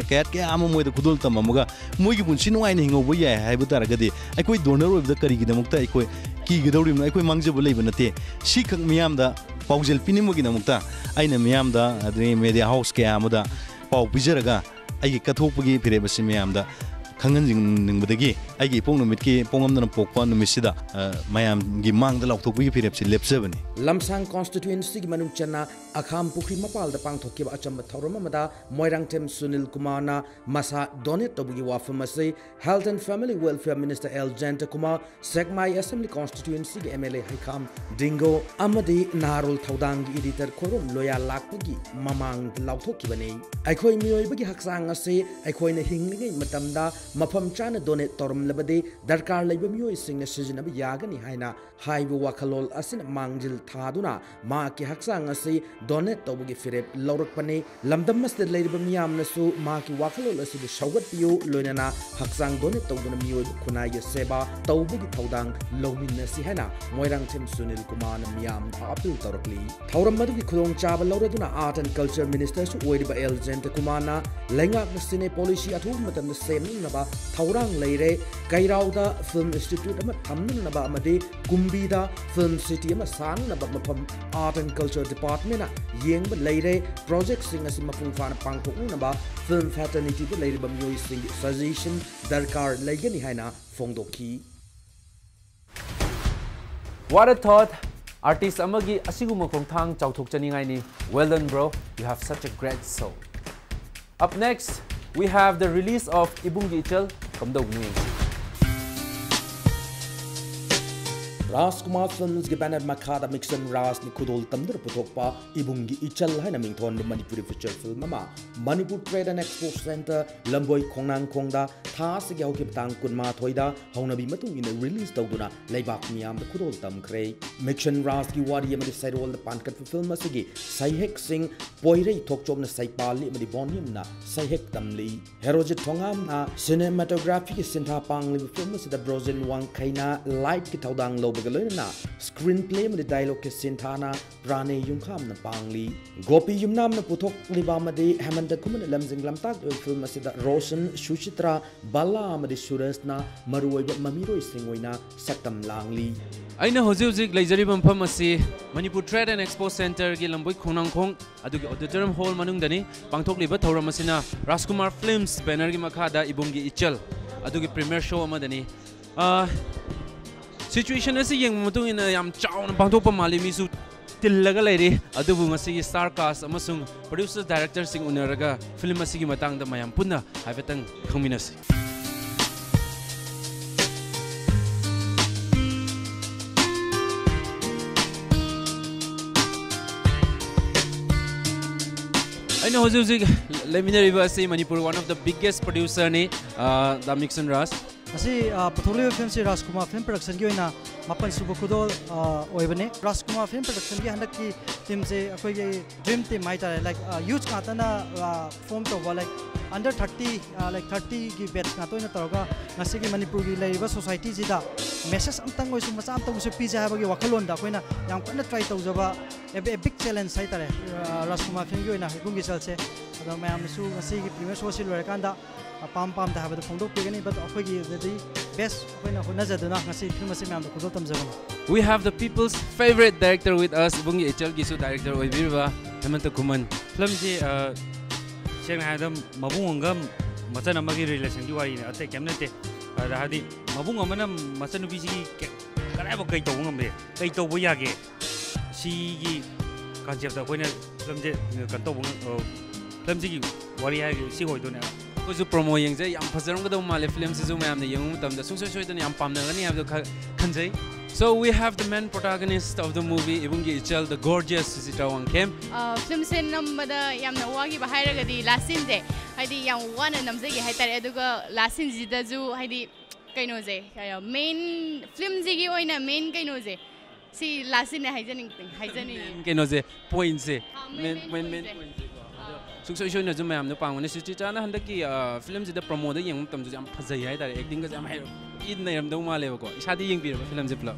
ꯀꯌꯥꯠ ꯀꯌꯥ ꯑꯃ ꯃꯣꯏꯗ ꯈꯨꯗꯣꯜ ꯇꯝꯃꯝꯃꯒ ꯃꯣꯏꯒꯤ ꯄꯨꯟꯁꯤ ꯅꯨꯡꯉꯥꯏꯅ ꯍꯤꯡꯍꯧꯕ ꯌꯥꯏ ꯍꯥꯏꯕ ꯇꯥꯔꯒꯗꯤ ꯑꯩꯈꯣꯏ ꯗꯣꯅꯔ ꯑꯣꯏꯕꯗ ꯀꯔꯤꯒꯤꯗꯃꯛꯇ ꯑꯩꯈꯣꯏ ꯀꯤꯒꯗꯧꯔꯤꯕꯅꯣ? ꯑꯩꯈꯣꯏ ꯃꯥꯡꯖꯕ ꯂꯩꯕ ꯅꯠꯇꯦ꯫ ꯁꯤꯈꯛ ꯃꯤꯌꯥꯝꯗ ꯄꯥꯎꯖꯦꯜ ꯄꯤꯅꯤꯡꯕꯒꯤꯗꯃꯛꯇ ꯑꯩꯅ ꯃꯤꯌꯥꯝꯗ ꯑꯗꯨꯗꯒꯤ ꯃꯦꯗꯤꯌꯥ ꯍꯥꯎꯁ ꯀꯌꯥ ꯑꯃꯗ ꯄꯥꯎ ꯄꯤꯖꯔꯒ ꯑꯩꯒꯤ ꯀꯠꯊꯣꯛꯄꯒꯤ ꯐꯤꯔꯦꯞ ꯑꯁꯤ ꯃꯌꯥꯝꯗ ꯈꯪꯍꯟꯅꯤꯡꯕꯗꯒꯤ ꯑꯩꯒꯤ ꯏꯄꯣꯛ ꯅꯨꯃꯤꯠꯀꯤ ꯄꯣꯛꯉꯝꯗꯅ ꯄꯣꯛꯄ ꯅꯨꯃꯤꯠꯁꯤꯗ, ꯑ, ꯃꯌꯥꯝꯒꯤ ꯃꯥꯡꯗ ꯂꯥꯎꯊꯣꯛꯄꯒꯤ ꯐꯤꯔꯦꯞꯁꯤ ꯂꯦꯞꯆꯕꯅꯤ꯫ ꯂꯝꯁꯥꯡ ꯀꯣꯟꯁꯇꯤꯇ꯭ꯋꯦꯟꯁꯤꯒꯤ ꯃꯅꯨꯡ ꯆꯟꯅ ꯑꯈꯥꯝ ꯄꯨꯈ꯭ꯔꯤ ꯃꯄꯥꯜꯗ ꯄꯥꯡꯊꯣꯛꯈꯤꯕ ꯑꯆꯝꯕ ꯊꯧꯔꯝ ꯑꯃꯗ ꯃꯣꯏꯔꯥꯡꯊꯦꯝ ꯁꯨꯅꯤꯜ ꯀꯨꯃꯥꯔꯅ ꯃꯁꯥ ꯗꯣꯅꯦꯠ ꯇꯧꯕꯒꯤ ꯋꯥꯐꯝ ꯑꯁꯤ health and family welfare minister L Jayanta Kumar, Sekmai assembly ꯀꯣꯟꯁꯇꯤꯇ꯭ꯋꯦꯟꯁꯤꯒꯤ M L A Heikham Dingo ꯑꯃꯗꯤ ꯅꯍꯥꯔꯣꯜ ꯊꯧꯗꯥꯡꯒꯤ ꯏꯗꯤꯇꯔ ꯈꯣꯏꯔꯣꯝ ꯂꯣꯌꯥ ꯂꯥꯛꯄꯒꯤ ꯃꯃꯥꯡꯗ ꯂꯥꯎꯊꯣꯛꯈꯤꯕꯅꯤ꯫ ꯑꯩꯈꯣꯏ ꯃꯤꯑꯣꯏꯕꯒꯤ ꯍꯛꯆꯥꯡ ꯑꯁꯤ ꯑꯩꯈꯣꯏꯅ ꯍꯤꯡꯂꯤꯉꯩ ꯃꯇꯝꯗ ꯃꯐꯝ ꯆꯥꯅ ꯗꯣꯅꯦꯠ ꯇꯧꯔꯝꯂꯕꯗꯤ ꯗꯔꯀꯥꯔ ꯂꯩꯕ ꯃꯤꯑꯣꯏꯁꯤꯡꯅ ꯁꯤꯖꯤꯟꯅꯕ ꯌꯥꯒꯅꯤ ꯍꯥꯏꯅ ꯍꯥꯏꯕ ꯋꯥꯈꯜꯂꯣꯟ ꯑꯁꯤꯅ ꯃꯥꯡꯖꯤꯜ ꯊꯥꯗꯨꯅ ꯃꯍꯥꯛꯀꯤ ꯍꯛꯆꯥꯡ ꯑꯁꯤ ꯗꯣꯅꯦꯠ ꯇꯧꯕꯒꯤ ꯐꯤꯔꯦꯞ ꯂꯧꯔꯛꯄꯅꯤ꯫ ꯂꯝꯗꯝ ꯑꯁꯤꯗ ꯂꯩꯔꯤꯕ ꯃꯤꯌꯥꯝꯅꯁꯨ ꯃꯍꯥꯛꯀꯤ ꯋꯥꯈꯜꯂꯣꯟ ꯑꯁꯤꯕꯨ ꯁꯧꯒꯠꯄꯤꯌꯨ, ꯂꯣꯏꯅꯅ ꯍꯛꯆꯥꯡ ꯗꯣꯅꯦꯠ ꯇꯧꯗꯨꯅ ꯃꯤꯑꯣꯏꯕ ꯈꯨꯟꯅꯥꯏꯒꯤ ꯁꯦꯕꯥ ꯇꯧꯕꯒꯤ ꯊꯧꯗꯥꯡ ꯂꯧꯃꯤꯟꯅꯁꯤ ꯍꯥꯏꯅ ꯃꯣꯏꯔꯥꯡꯊꯦꯝ ꯁꯨꯅꯤꯜ ꯀꯨꯃꯥꯔꯅ ꯃꯤꯌꯥꯝꯗ ꯑꯥꯄꯤꯜ ꯇꯧꯔꯛꯂꯤ꯫ ꯊꯧꯔꯝ ꯑꯗꯨꯒꯤ ꯈꯨꯗꯣꯡꯆꯥꯕ ꯂꯧꯔꯗꯨꯅ ꯑꯥꯔꯠ ꯑꯦꯟ ꯀꯜꯆꯔ ꯃꯤꯅꯤꯁꯇꯔꯁꯨ ꯑꯣꯏꯔꯤꯕ ꯑꯦꯜ ꯖꯌꯟꯇ ꯀꯨꯃꯥꯔꯅ ꯂꯩꯉꯥꯛꯅ ꯁꯤꯅꯦ ꯄꯣꯂꯤꯁꯤ ꯑꯊꯨꯕ ꯃꯇꯝꯗ ꯁꯦꯝꯅꯅꯕ ꯊꯧꯔꯥꯡ ꯂꯩꯔꯦ, ꯀꯩꯔꯥꯎꯗ ꯐꯤꯜꯝ ꯏꯟꯁꯇꯤꯇ꯭ꯌꯨꯠ ꯑꯃ ꯊꯝꯅꯅꯕ ꯑꯃꯗꯤ ꯀꯨꯝꯕꯤꯗ ꯐꯤꯜꯝ ꯁꯤꯇꯤ ꯑꯃ ꯁꯥꯅꯅꯕ ꯃꯐꯝ ꯑꯥꯔꯠ ꯑꯦꯟ ꯀꯜꯆꯔ ꯗꯤꯄꯥꯔꯠꯃꯦꯟꯅ ꯌꯦꯡꯕ ꯂꯩꯔꯦ꯫ ꯄ꯭ꯔꯣꯖꯦꯛꯁꯤꯡ ꯑꯁꯤ ꯃꯄꯨꯡ ꯐꯥꯅ ꯄꯥꯡꯊꯣꯛꯅꯅꯕ ꯐꯤꯜꯝ ꯐꯦꯇꯔꯅꯤꯇꯤꯗ ꯂꯩꯔꯤꯕ ꯃꯤꯑꯣꯏꯁꯤꯡꯒꯤ ꯁꯖꯦꯁꯟ ꯗꯔꯀꯥꯔ ꯂꯩꯒꯅꯤ ꯍꯥꯏꯅ ꯐꯣꯡꯗꯣꯛꯈꯤ꯫ What a thought! Artist ꯑꯃꯒꯤ ꯑꯁꯤꯒꯨꯝꯕ ꯈꯣꯡꯊꯥꯡ ꯆꯥꯎꯊꯣꯛꯆꯅꯤꯡꯉꯥꯏꯅꯤ. Well done, bro. You have such a great soul. Up next, we have the release of ꯏꯕꯨꯡꯒꯤ ꯏꯆꯜ. ꯀꯝꯗꯧꯕꯅꯣ ꯌꯦꯡꯁꯤ. ꯔꯥꯖꯀꯨꯃꯥꯔ ꯐꯤꯜꯝꯁꯒꯤ banner ꯃꯈꯥꯗ ꯃꯤꯛꯁꯟ ꯔꯥꯖꯅ ꯈꯨꯗꯣꯜ ꯇꯝꯗꯨꯅ ꯄꯨꯊꯣꯛꯄ ꯏꯕꯨꯡꯒꯤ ꯏꯆꯜ ꯍꯥꯏꯅ ꯃꯤꯡꯊꯣꯟꯕ ꯃꯅꯤꯄꯨꯔꯤ feature film ꯑꯃ Manipur Trade and Expo Centre ꯂꯝꯕꯣꯏ ꯈꯣꯡꯅꯥꯡꯈꯣꯡꯗ ꯊꯥ ꯑꯁꯤꯒꯤ ꯍꯧꯈꯤꯕ ꯇꯥꯡ ꯀꯨꯟꯃꯥꯊꯣꯏꯗ ꯍꯧꯅꯕꯤ ꯃꯇꯨꯡ ꯏꯟꯅ release ꯇꯧꯗꯨꯅ ꯂꯩꯕꯥꯛ ꯃꯤꯌꯥꯝꯗ ꯈꯨꯗꯣꯜ ꯇꯝꯈ꯭ꯔꯦ꯫ ꯃꯤꯛꯁꯟ ꯔꯥꯖꯀꯤ ꯋꯥꯔꯤ ꯑꯃꯗꯤ ꯁꯩꯔꯣꯜꯗ ꯄꯥꯟꯈꯠꯄ film ꯑꯁꯤꯒꯤ ꯁꯩꯍꯦꯛꯁꯤꯡ ꯄꯣꯏꯔꯩ ꯊꯣꯛꯆꯣꯝꯅ ꯁꯩꯄꯥꯜꯂꯤ ꯑꯃꯗꯤ ꯕꯣꯅꯤꯝꯅ ꯁꯩꯍꯦꯛ ꯇꯝꯂꯤ꯫ ꯍꯦꯔꯣꯖꯤꯠ ꯊꯣꯉꯥꯝꯅ cinematographyꯒꯤ ꯁꯤꯟꯊꯥ ꯄꯥꯡꯂꯤꯕ film ꯑꯁꯤꯗ ꯕ꯭ꯔꯣꯖꯦꯟ ꯋꯥꯡꯈꯩꯅ lightꯀꯤ ꯊꯧꯗꯥꯡ ꯂꯧꯕꯒ ꯂꯣꯏꯅꯅ screenplay ꯑꯃꯗꯤ dialogueꯀꯤ ꯁꯤꯟꯊꯥꯅ ꯄ꯭ꯔꯥꯅꯦ ꯌꯨꯝꯈꯥꯝꯅ ꯄꯥꯡꯂꯤ꯫ ꯒꯣꯄꯤ ꯌꯨꯝꯅꯥꯝꯅ ꯄꯨꯊꯣꯛꯂꯤꯕ ꯑꯃꯗꯤ ꯍꯦꯃꯟꯇ ꯈꯨꯃꯟꯅ ꯂꯝꯖꯤꯡ ꯂꯝꯇꯥꯛꯂꯤꯕ film ꯑꯁꯤꯗ ꯔꯣꯁꯟ, ꯁꯨꯆꯤꯇ꯭ꯔꯥ, ꯕꯂꯥ ꯑꯃꯗꯤ ꯁꯨꯔꯖꯅ ꯃꯔꯨꯑꯣꯏꯕ ꯃꯃꯤꯔꯣꯏꯁꯤꯡ ꯑꯣꯏꯅ ꯁꯛꯇꯝ ꯂꯥꯡꯂꯤ꯫ ꯑꯩꯅ ꯍꯧꯖꯤꯛ ꯍꯧꯖꯤꯛ ꯂꯩꯖꯔꯤꯕ ꯃꯐꯝ ꯑꯁꯤ ꯃꯅꯤꯄꯨꯔ Trade and Expo Centreꯒꯤ ꯂꯝꯕꯣꯏ ꯈꯣꯡꯅꯥꯡꯈꯣꯡ ꯑꯗꯨꯒꯤ auditorium hall ꯃꯅꯨꯡꯗꯅꯤ꯫ ꯄꯥꯡꯊꯣꯛꯂꯤꯕ ꯊꯧꯔꯝ ꯑꯁꯤꯅ ꯔꯥꯖꯀꯨꯃꯥꯔ Films bannerꯒꯤ ꯃꯈꯥꯗ ꯏꯕꯨꯡꯒꯤ ꯏꯆꯜ ꯑꯗꯨꯒꯤ premiere show ꯑꯃꯗꯅꯤ꯫ ꯑ, situation ꯑꯁꯤ ꯌꯦꯡꯕ ꯃꯇꯨꯡ ꯏꯟꯅ ꯌꯥꯝ ꯆꯥꯎꯅ ꯄꯥꯡꯊꯣꯛꯄ ꯃꯥꯜꯂꯤ, ꯃꯤꯁꯨ ꯇꯤꯜꯂꯒ ꯂꯩꯔꯤ꯫ ꯑꯗꯨꯕꯨ ꯉꯁꯤꯒꯤ star cast ꯑꯃꯁꯨꯡ producer directorꯁꯤꯡ ꯎꯅꯔꯒ film ꯑꯁꯤꯒꯤ ꯃꯇꯥꯡꯗ ꯃꯌꯥꯝ ꯄꯨꯟꯅ ꯍꯥꯏꯐꯦꯠꯇꯪ ꯈꯪꯃꯤꯟꯅꯁꯤ꯫ ꯑꯩꯅ ꯍꯧꯖꯤꯛ ꯍꯧꯖꯤꯛ ꯂꯩꯃꯤꯟꯅꯔꯤꯕ ꯑꯁꯤ Manipur one of the biggest producerꯅꯤ, ꯑ, ꯗꯥ ꯃꯤꯛꯁꯟ ꯔꯥꯖ꯫ ꯃꯁꯤ, ꯑ, ꯄꯨꯊꯣꯛꯂꯤꯕ filmꯁꯤ ꯔꯥꯖꯀꯨꯃꯥꯔ Film Productionꯒꯤ ꯑꯣꯏꯅ ꯃꯥꯄꯟ ꯁꯨꯕ ꯈꯨꯗꯣꯜ, ꯑ, ꯑꯣꯏꯕꯅꯤ꯫ ꯔꯥꯖꯀꯨꯃꯥꯔ Film Productionꯒꯤ ꯍꯟꯗꯛꯀꯤ teamꯁꯦ ꯑꯩꯈꯣꯏꯒꯤ dream team ꯍꯥꯏꯇꯥꯔꯦ, like, ꯑ, youth ꯉꯥꯛꯇꯅ, ꯑ, form ꯇꯧꯕ, like, under thirty, ꯑ, like, thirtyꯒꯤ batch ꯉꯥꯛꯇ ꯑꯣꯏꯅ ꯇꯧꯔꯒ ꯉꯁꯤꯒꯤ ꯃꯅꯤꯄꯨꯔꯒꯤ ꯂꯩꯔꯤꯕ societyꯁꯤꯗ message ꯑꯝꯇꯪ ꯑꯣꯏꯁꯨ, ꯃꯆꯥ ꯑꯝꯇꯪ ꯑꯣꯏꯁꯨ ꯄꯤꯖꯩ ꯍꯥꯏꯕꯒꯤ ꯋꯥꯈꯜꯂꯣꯟꯗ ꯑꯩꯈꯣꯏꯅ ꯌꯥꯝ ꯀꯟꯅ try ꯇꯧꯖꯕ a, a big challenge ꯍꯥꯏꯇꯥꯔꯦ, ꯑ, ꯔꯥꯖꯀꯨꯃꯥꯔ Filmꯒꯤ ꯑꯣꯏꯅ ꯏꯕꯨꯡꯒꯤ ꯏꯆꯜꯁꯦ꯫ ꯑꯗꯣ ꯃꯌꯥꯝꯅꯁꯨ ꯉꯁꯤꯒꯤ premiere showꯁꯤ ꯂꯣꯏꯔꯀꯥꯟꯗ ꯑ, ꯄꯥꯝ ꯄꯥꯝꯗ ꯍꯥꯏꯕꯗꯣ ꯐꯣꯡꯗꯣꯛꯄꯤꯒꯅꯤ, but ꯑꯩꯈꯣꯏꯒꯤ ꯑꯗꯨꯗꯤ best ꯑꯩꯈꯣꯏꯅ ꯍꯣꯠꯅꯖꯗꯨꯅ ꯉꯁꯤ film ꯑꯁꯤ ꯃꯌꯥꯝꯗ ꯈꯨꯗꯣꯜ ꯇꯝꯖꯕꯅꯤ꯫ We have the people's favourite director with us, ꯏꯕꯨꯡꯒꯤ ꯏꯆꯜꯒꯤꯁꯨ director ꯑꯣꯏꯕꯤꯔꯤꯕ ꯍꯦꯃꯟꯇ ꯈꯨꯃꯟ꯫ Filmꯁꯤ, ꯑ, ꯁꯦꯡꯅ ꯍꯥꯏꯔꯕꯗ ꯃꯕꯨꯡ ꯑꯃꯒ ꯃꯆꯟ ꯑꯃꯒꯤ relationꯒꯤ ꯋꯥꯔꯤꯅꯤ, ꯑꯇꯩ ꯀꯩꯝ ꯅꯠꯇꯦ꯫ ꯑꯗ ꯍꯥꯏꯗꯤ ꯃꯕꯨꯡ ꯑꯃꯅ ꯃꯆꯟꯅꯨꯄꯤꯁꯤꯒꯤ ꯀꯦ-, ꯀꯗꯥꯏꯐꯥꯎ ꯀꯩ ꯇꯧꯕ ꯉꯝꯃꯦ, ꯀꯩ ꯇꯧꯕ ꯌꯥꯒꯦ, ꯁꯤꯒꯤ ꯀꯟꯁꯦꯞꯇ ꯑꯩꯈꯣꯏꯅ ꯐꯤꯂꯝꯁꯦ ꯀꯩꯅꯣ ꯇꯧꯕ ꯉꯝ-, ꯑ, ꯐꯤꯂꯝꯁꯤꯒꯤ ꯋꯥꯔꯤ ꯍꯥꯏꯔꯒꯗꯤ ꯁꯤ ꯑꯣꯏꯗꯣꯏꯅꯦꯕ꯫ ꯑꯩꯈꯣꯏꯁꯨ ꯄ꯭ꯔꯣꯃꯣ ꯌꯦꯡꯖꯩ, ꯌꯥꯝ ꯐꯖꯔꯝꯒꯗꯧꯕ ꯃꯥꯜꯂꯦ ꯐꯤꯂꯝꯁꯤꯁꯨ, ꯃꯌꯥꯝꯅ ꯌꯦꯡꯕ ꯃꯇꯝꯗ ꯁꯨꯡꯁꯣꯏ ꯁꯣꯏꯗꯅ ꯌꯥꯝ ꯄꯥꯝꯅꯒꯅꯤ ꯍꯥꯏꯕꯗꯣ ꯈ-, ꯈꯟꯖꯩ꯫ So we have the main protagonist of the movie, ꯏꯕꯨꯡꯒꯤ ꯏꯆꯜ, the gorgeous ꯁꯨꯆꯤꯇ꯭ꯔ Wangkhem. ꯑ, ꯐꯤꯂꯝꯁꯦ ꯅꯝꯕꯗ ꯌꯥꯝꯅ ꯋꯥꯈꯤꯕ ꯍꯥꯏꯔꯒꯗꯤ ꯂꯥꯁ ꯁꯤꯟꯁꯦ, ꯍꯥꯏꯗꯤ ꯌꯥꯝ ꯋꯥꯅ ꯅꯝꯖꯒꯦ ꯍꯥꯏꯇꯥꯔꯦ꯫ ꯑꯗꯨꯒ ꯂꯥꯁ ꯁꯤꯟꯁꯤꯗꯁꯨ ꯍꯥꯏꯗꯤ ꯀꯩꯅꯣꯁꯦ, ꯃꯦꯟ, ꯐꯤꯂꯝꯁꯤꯒꯤ ꯑꯣꯏꯅ ꯃꯦꯟ ꯀꯩꯅꯣꯁꯦ, ꯁꯤ ꯂꯥꯁ ꯁꯤꯟꯅꯦ ꯍꯥꯏꯖꯅꯤꯡ-, ꯍꯥꯏꯖꯅꯤꯡꯉꯤ꯫ ꯃꯦꯟ ꯀꯩꯅꯣꯁꯦ, ꯄꯣꯏꯟꯠꯁꯦ꯫ ꯑꯥ, ꯃꯦꯟ, ꯃꯦꯟ ꯃꯦꯟ, ꯃꯦꯟ ꯄꯣꯏꯟꯠꯁꯦ꯫ ꯄꯣꯏꯟꯠꯁꯦꯀꯣ꯫ ꯑꯗꯣ ꯑꯥ꯫ ꯁꯨꯡꯁꯣꯏ ꯁꯣꯏꯅꯁꯨ ꯃꯌꯥꯝꯅ ꯄꯥꯝꯒꯅꯤ꯫ ꯁꯨꯆꯤꯇ꯭ꯔꯅ ꯍꯟꯗꯛꯀꯤ, ꯑ, ꯐꯤꯂꯝꯁꯤꯗ ꯄ꯭ꯔꯣꯃꯣꯗ ꯌꯦꯡꯕ ꯃꯇꯝꯗꯁꯨ ꯌꯥꯝ ꯐꯖꯩ ꯍꯥꯏꯇꯥꯔꯦ, ꯑꯦꯛꯇꯤꯡꯒꯁꯦ ꯌꯥꯝ ꯍꯩ-, ꯊꯤ ꯅꯩꯔꯝꯗꯧ ꯃꯥꯜꯂꯦꯕꯀꯣ꯫ ꯏꯁꯥꯗꯤ ꯌꯦꯡꯕꯤꯔꯕ ꯐꯤꯂꯝꯁꯦ ꯄꯨꯂꯞ?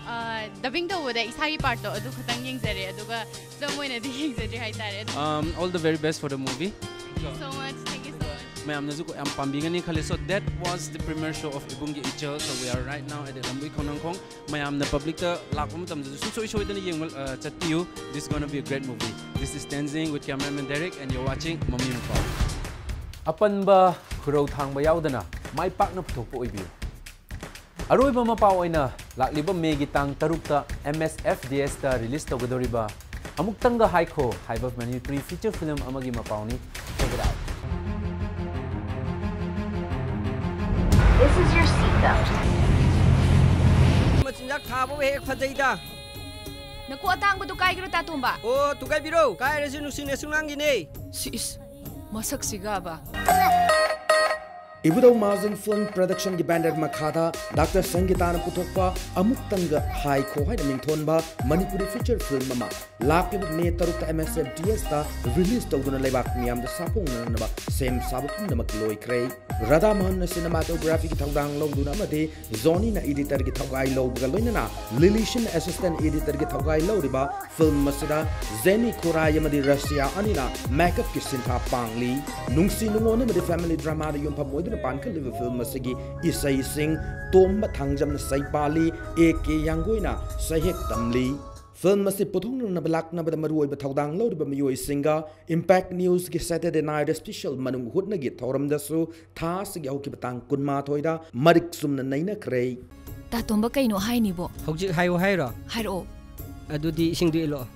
ꯑ, ꯗꯕꯤꯡ ꯇꯧꯕꯗ ꯏꯁꯥꯒꯤ ꯄꯥꯔꯠꯇꯣ ꯑꯗꯨ ꯈꯛꯇꯪ ꯌꯦꯡꯖꯔꯦ, ꯑꯗꯨꯒ ꯐꯤꯂꯝ ꯑꯣꯏꯅꯗꯤ ꯌꯦꯡꯖꯗ꯭ꯔꯤ ꯍꯥꯏꯇꯥꯔꯦ꯫ Um, all the very best for the movie. Thank you so much, thank you so much. ꯃꯌꯥꯝꯅꯁꯨ ꯌꯥꯝ ꯄꯥꯝꯕꯤꯒꯅꯤ ꯈꯜꯂꯦ꯫ So that was the premiere show of ꯏꯕꯨꯡꯒꯤ ꯏꯆꯜ꯫ So we are right now at ꯂꯝꯕꯣꯏ ꯈꯣꯡꯅꯥꯡꯈꯣꯡ꯫ ꯃꯌꯥꯝꯅ ꯄꯕ꯭ꯂꯤꯛꯇ ꯂꯥꯛꯄ ꯃꯇꯝꯗꯁꯨ ꯁꯨꯡꯁꯣꯏ ꯁꯣꯏꯗꯅ ꯌꯦꯡꯕ, ꯑ, ꯆꯠꯄꯤꯌꯨ꯫ This is gonna be a great movie. This is Tenzing with cameraman Derek and you're watching ꯃꯃꯤ ꯃꯄꯥ꯫ ꯑꯄꯟꯕ ꯈꯨꯔꯧ ꯊꯥꯡꯕ ꯌꯥꯎꯗꯅ ꯃꯥꯏ ꯄꯥꯛꯅ ꯄꯨꯊꯣꯛꯄ ꯑꯣꯏꯕꯤꯌꯨ꯫ ꯑꯔꯣꯏꯕ ꯃꯄꯥ ꯑꯣꯏꯅ ꯂꯥꯛꯂꯤꯕ ꯃꯦꯒꯤ ꯇꯥꯡ ꯇꯔꯨꯛꯇ M S F D S ꯇ ꯔꯤꯂꯤꯁ ꯇꯧꯒꯗꯧꯔꯤꯕ ꯑꯃꯨꯛꯇꯪꯒ ꯍꯥꯏꯈꯣ ꯍꯥꯏꯕ ꯃꯅꯤꯄꯨꯔꯤ ꯐꯤꯆꯔ ꯐꯤꯂꯝ ꯑꯃꯒꯤ ꯃꯄꯥꯎꯅꯤ꯫ Check it out. This is your seatbelt. ꯃꯆꯤꯟꯖꯥꯛ ꯊꯥꯕꯕꯨ ꯍꯦꯛ ꯐꯖꯩꯗ꯫ ꯅꯀꯣꯛ ꯑꯇꯥꯡꯕꯗꯨ ꯀꯥꯏꯒꯤꯔꯣ, ꯇꯥꯇꯣꯝꯕ? ꯑꯣ, ꯊꯨꯒꯥꯏꯕꯤꯔꯣ꯫ ꯀꯥꯏꯔꯁꯨ ꯅꯨꯡꯁꯤꯅ ꯁꯨꯡꯅꯥꯡꯒꯤꯅꯦ꯫ ꯁꯤ ꯏꯁ, ꯃꯁꯛꯁꯤꯒꯕ꯫ ꯏꯕꯨꯙꯧ ꯃꯍꯥꯖꯟ ꯐꯤꯜꯝ ꯄ꯭ꯔꯗꯛꯁꯟꯒꯤ ꯕꯦꯅꯔ ꯃꯈꯥꯗ ꯗꯥꯛꯇꯔ ꯁꯪꯒꯤꯇꯥꯅ ꯄꯨꯊꯣꯛꯄ ꯑꯃꯨꯛꯇꯪꯒ ꯍꯥꯏꯈꯣ ꯍꯥꯏꯅ ꯃꯤꯡꯊꯣꯟꯕ ꯃꯅꯤꯄꯨꯔꯤ ꯐꯤꯆꯔ ꯐꯤꯜꯝ ꯑꯃ ꯂꯥꯛꯂꯤꯕ ꯃꯦ ꯇꯔꯨꯛꯇ M S F D S ꯇ ꯔꯤꯂꯤꯁ ꯇꯧꯗꯨꯅ ꯂꯩꯕꯥꯛ ꯃꯤꯌꯥꯝꯗ ꯁꯥꯐꯣꯡꯅꯅꯕ ꯁꯦꯝ ꯁꯥꯕ ꯄꯨꯝꯅꯃꯛ ꯂꯣꯏꯈ꯭ꯔꯦ꯫ ꯔꯥꯙꯥ ꯃꯣꯍꯟꯅ ꯁꯤꯅꯦꯃꯥꯇꯣꯒ꯭ꯔꯥꯐꯤꯒꯤ ꯊꯧꯗꯥꯡ ꯂꯧꯗꯨꯅ ꯑꯃꯗꯤ ꯖꯣꯅꯤꯅ ꯏꯗꯤꯇꯔꯒꯤ ꯊꯧꯒꯥꯏ ꯂꯧꯕꯒ ꯂꯣꯏꯅꯅ ꯂꯤꯂꯤꯁꯤꯟ ꯑꯦꯁꯤꯁꯇꯦꯟ ꯏꯗꯤꯇꯔꯒꯤ ꯊꯧꯒꯥꯏ ꯂꯧꯔꯤꯕ ꯐꯤꯜꯝ ꯑꯁꯤꯗ ꯖꯦꯅꯤ ꯈꯨꯔꯥꯏ ꯑꯃꯗꯤ ꯔꯁꯤꯌꯥ ꯑꯅꯤꯅ ꯃꯦꯀꯞꯀꯤ ꯁꯤꯟꯊꯥ ꯄꯥꯡꯂꯤ꯫ ꯅꯨꯡꯁꯤ ꯅꯨꯡꯉꯣꯟ ꯑꯃꯗꯤ ꯐꯦꯃꯤꯂꯤ ꯗ꯭ꯔꯃꯥꯗ ꯌꯨꯝꯐꯝ ꯑꯣꯏꯗꯨꯅ ꯄꯥꯟꯈꯠꯂꯤꯕ ꯐꯤꯜꯝ ꯑꯁꯤꯒꯤ ꯏꯁꯩꯁꯤꯡ ꯇꯣꯝꯕ ꯊꯥꯡꯖꯝꯅ ꯁꯩꯄꯥꯜꯂꯤ, ꯑꯦ ꯀꯦ ꯌꯥꯡꯒꯣꯏꯅ ꯁꯩꯍꯦꯛ ꯇꯝꯂꯤ꯫ ꯐꯤꯜꯝ ꯑꯁꯤ ꯄꯨꯊꯣꯛꯅꯅꯕ ꯂꯥꯛꯅꯕꯗ ꯃꯔꯨꯑꯣꯏꯕ ꯊꯧꯗꯥꯡ ꯂꯧꯔꯤꯕ ꯃꯤꯑꯣꯏꯁꯤꯡꯒ Impact News ꯀꯤ Saturday Night Special ꯃꯅꯨꯡ ꯍꯨꯠꯅꯒꯤ ꯊꯧꯔꯝꯗꯁꯨ ꯊꯥ ꯑꯁꯤꯒꯤ ꯍꯧꯈꯤꯕ ꯇꯥꯡ ꯀꯨꯟꯃꯥꯊꯣꯏꯗ ꯃꯔꯤꯛ ꯆꯨꯝꯅ ꯅꯩꯅꯈ꯭ꯔꯦ꯫ ꯇꯥ ꯇꯣꯝꯕ ꯀꯩꯅꯣ ꯍꯥꯏꯅꯤꯕꯣ? ꯍꯧꯖꯤꯛ ꯍꯥꯏꯌꯨ ꯍꯥꯏꯔꯣ? ꯍꯥꯏꯔꯛꯑꯣ꯫ ꯑꯗꯨꯗꯤ ꯏꯁꯤꯡꯗꯨ ꯏꯜꯂꯛꯑꯣ꯫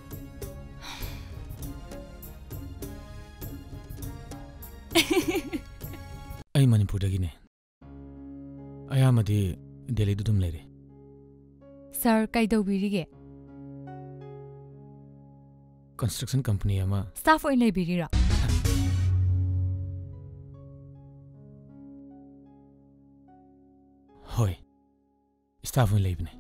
ꯑꯩ ꯃꯅꯤꯄꯨꯔꯗꯒꯤꯅꯦ꯫ ꯑꯌꯥꯝꯕꯗꯤ ꯗꯦꯜꯂꯤꯗ ꯑꯗꯨꯝ ꯂꯩꯔꯦ꯫ ꯁꯥꯔ, ꯀꯩꯗꯧꯕꯤꯔꯤꯒꯦ? ꯀꯟꯁꯇ꯭ꯔꯛꯁꯟ ꯀꯝꯄꯅꯤ ꯑꯃ꯫ ꯁ꯭ꯇꯥꯐ ꯑꯣꯏꯅ ꯂꯩꯕꯤꯔꯤꯔꯣ? ꯍꯣꯏ, ꯁ꯭ꯇꯥꯐ ꯑꯣꯏꯅ ꯂꯩꯕꯅꯦ꯫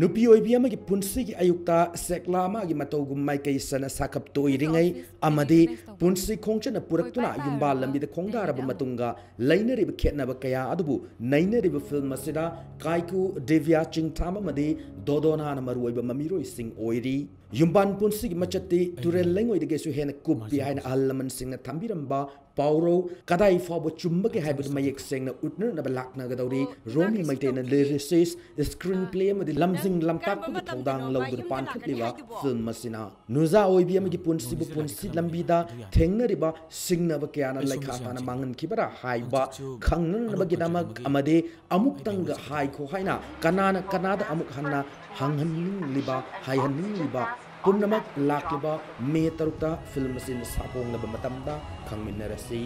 ꯅꯨꯄꯤ ꯑꯣꯏꯕꯤ ꯑꯃꯒꯤ ꯄꯨꯟꯁꯤꯒꯤ ꯑꯌꯨꯛꯇ ꯁꯦꯛꯂꯥ ꯑꯃꯒꯤ ꯃꯇꯧꯒꯨꯝ ꯃꯥꯏꯀꯩ ꯁꯅ ꯁꯥꯈꯞ ꯇꯣꯏꯔꯤꯉꯩ ꯑꯃꯗꯤ ꯄꯨꯟꯁꯤ ꯈꯣꯡꯆꯠꯅ ꯄꯨꯔꯛꯇꯨꯅ ꯌꯨꯝꯕꯥꯜ ꯂꯝꯕꯤꯗ ꯈꯣꯡꯗꯥꯔꯕ ꯃꯇꯨꯡꯒ ꯂꯩꯅꯔꯤꯕ ꯈꯦꯠꯅꯕ ꯀꯌꯥ ꯑꯗꯨꯕꯨ ꯅꯩꯅꯔꯤꯕ ꯐꯤꯜꯝ ꯑꯁꯤꯗ ꯀꯥꯏꯀꯨ, ꯗꯤꯕ꯭ꯌꯥ ꯆꯤꯡꯊꯥꯝ ꯑꯃꯗꯤ ꯗꯣꯗꯣꯅꯥꯅ ꯃꯔꯨꯑꯣꯏꯕ ꯃꯃꯤꯔꯣꯏꯁꯤꯡ ꯑꯣꯏꯔꯤ꯫ ꯌꯨꯝꯕꯥꯟ ꯄꯨꯟꯁꯤꯒꯤ ꯃꯆꯠꯇꯤ ꯇꯨꯔꯦꯜ ꯂꯩꯉꯣꯏꯗꯒꯤꯁꯨ ꯍꯦꯟꯅ ꯀꯨꯞꯄꯤ ꯍꯥꯏꯅ ꯑꯍꯜ ꯂꯃꯟꯁꯤꯡꯅ ꯊꯝꯕꯤꯔꯝꯕ ꯄꯥꯎꯔꯧ ꯀꯗꯥꯏ ꯐꯥꯎꯕ ꯆꯨꯝꯕꯒꯦ ꯍꯥꯏꯕꯗꯨ ꯃꯌꯦꯛ ꯁꯦꯡꯅ ꯎꯠꯅꯅꯕ ꯂꯥꯛꯅꯒꯗꯧꯔꯤ꯫ ꯔꯣꯃꯤ ꯃꯩꯇꯩꯅ ꯂꯤꯔꯤꯁꯤꯁ, ꯁ꯭ꯀ꯭ꯔꯤꯟ ꯄ꯭ꯂꯦ ꯑꯃꯗꯤ ꯂꯝꯖꯤꯡ ꯂꯝꯇꯥꯛꯄꯒꯤ ꯊꯧꯗꯥꯡ ꯂꯧꯗꯨꯅ ꯄꯥꯟꯈꯠꯂꯤꯕ ꯐꯤꯜꯝ ꯑꯁꯤꯅ ꯅꯨꯖꯥ ꯑꯣꯏꯕꯤ ꯑꯃꯒꯤ ꯄꯨꯟꯁꯤꯕꯨ ꯄꯨꯟꯁꯤ ꯂꯝꯕꯤꯗ ꯊꯦꯡꯅꯔꯤꯕ ꯁꯤꯡꯅꯕ ꯀꯌꯥꯅ ꯂꯩꯈꯥ ꯇꯥꯅ ꯃꯥꯡꯍꯟꯈꯤꯕꯔꯥ ꯍꯥꯏꯕ ꯈꯪꯅꯅꯕꯒꯤꯗꯃꯛ ꯑꯃꯗꯤ ꯑꯃꯨꯛꯇꯪꯒ ꯍꯥꯏꯈꯣ ꯍꯥꯏꯅ ꯀꯅꯥꯅ ꯀꯅꯥꯗ ꯑꯃꯨꯛ ꯍꯟꯅ ꯍꯪꯍꯟꯅꯤꯡꯂꯤꯕ, ꯍꯥꯏꯍꯟꯅꯤꯡꯂꯤꯕ ꯄꯨꯝꯅꯃꯛ ꯂꯥꯛꯂꯤꯕ ꯃꯦ ꯇꯔꯨꯛꯇ ꯐꯤꯜꯝ ꯑꯁꯤꯅ ꯁꯥꯐꯣꯡꯂꯕ ꯃꯇꯝꯗ ꯈꯪꯃꯤꯟꯅꯔꯁꯤ꯫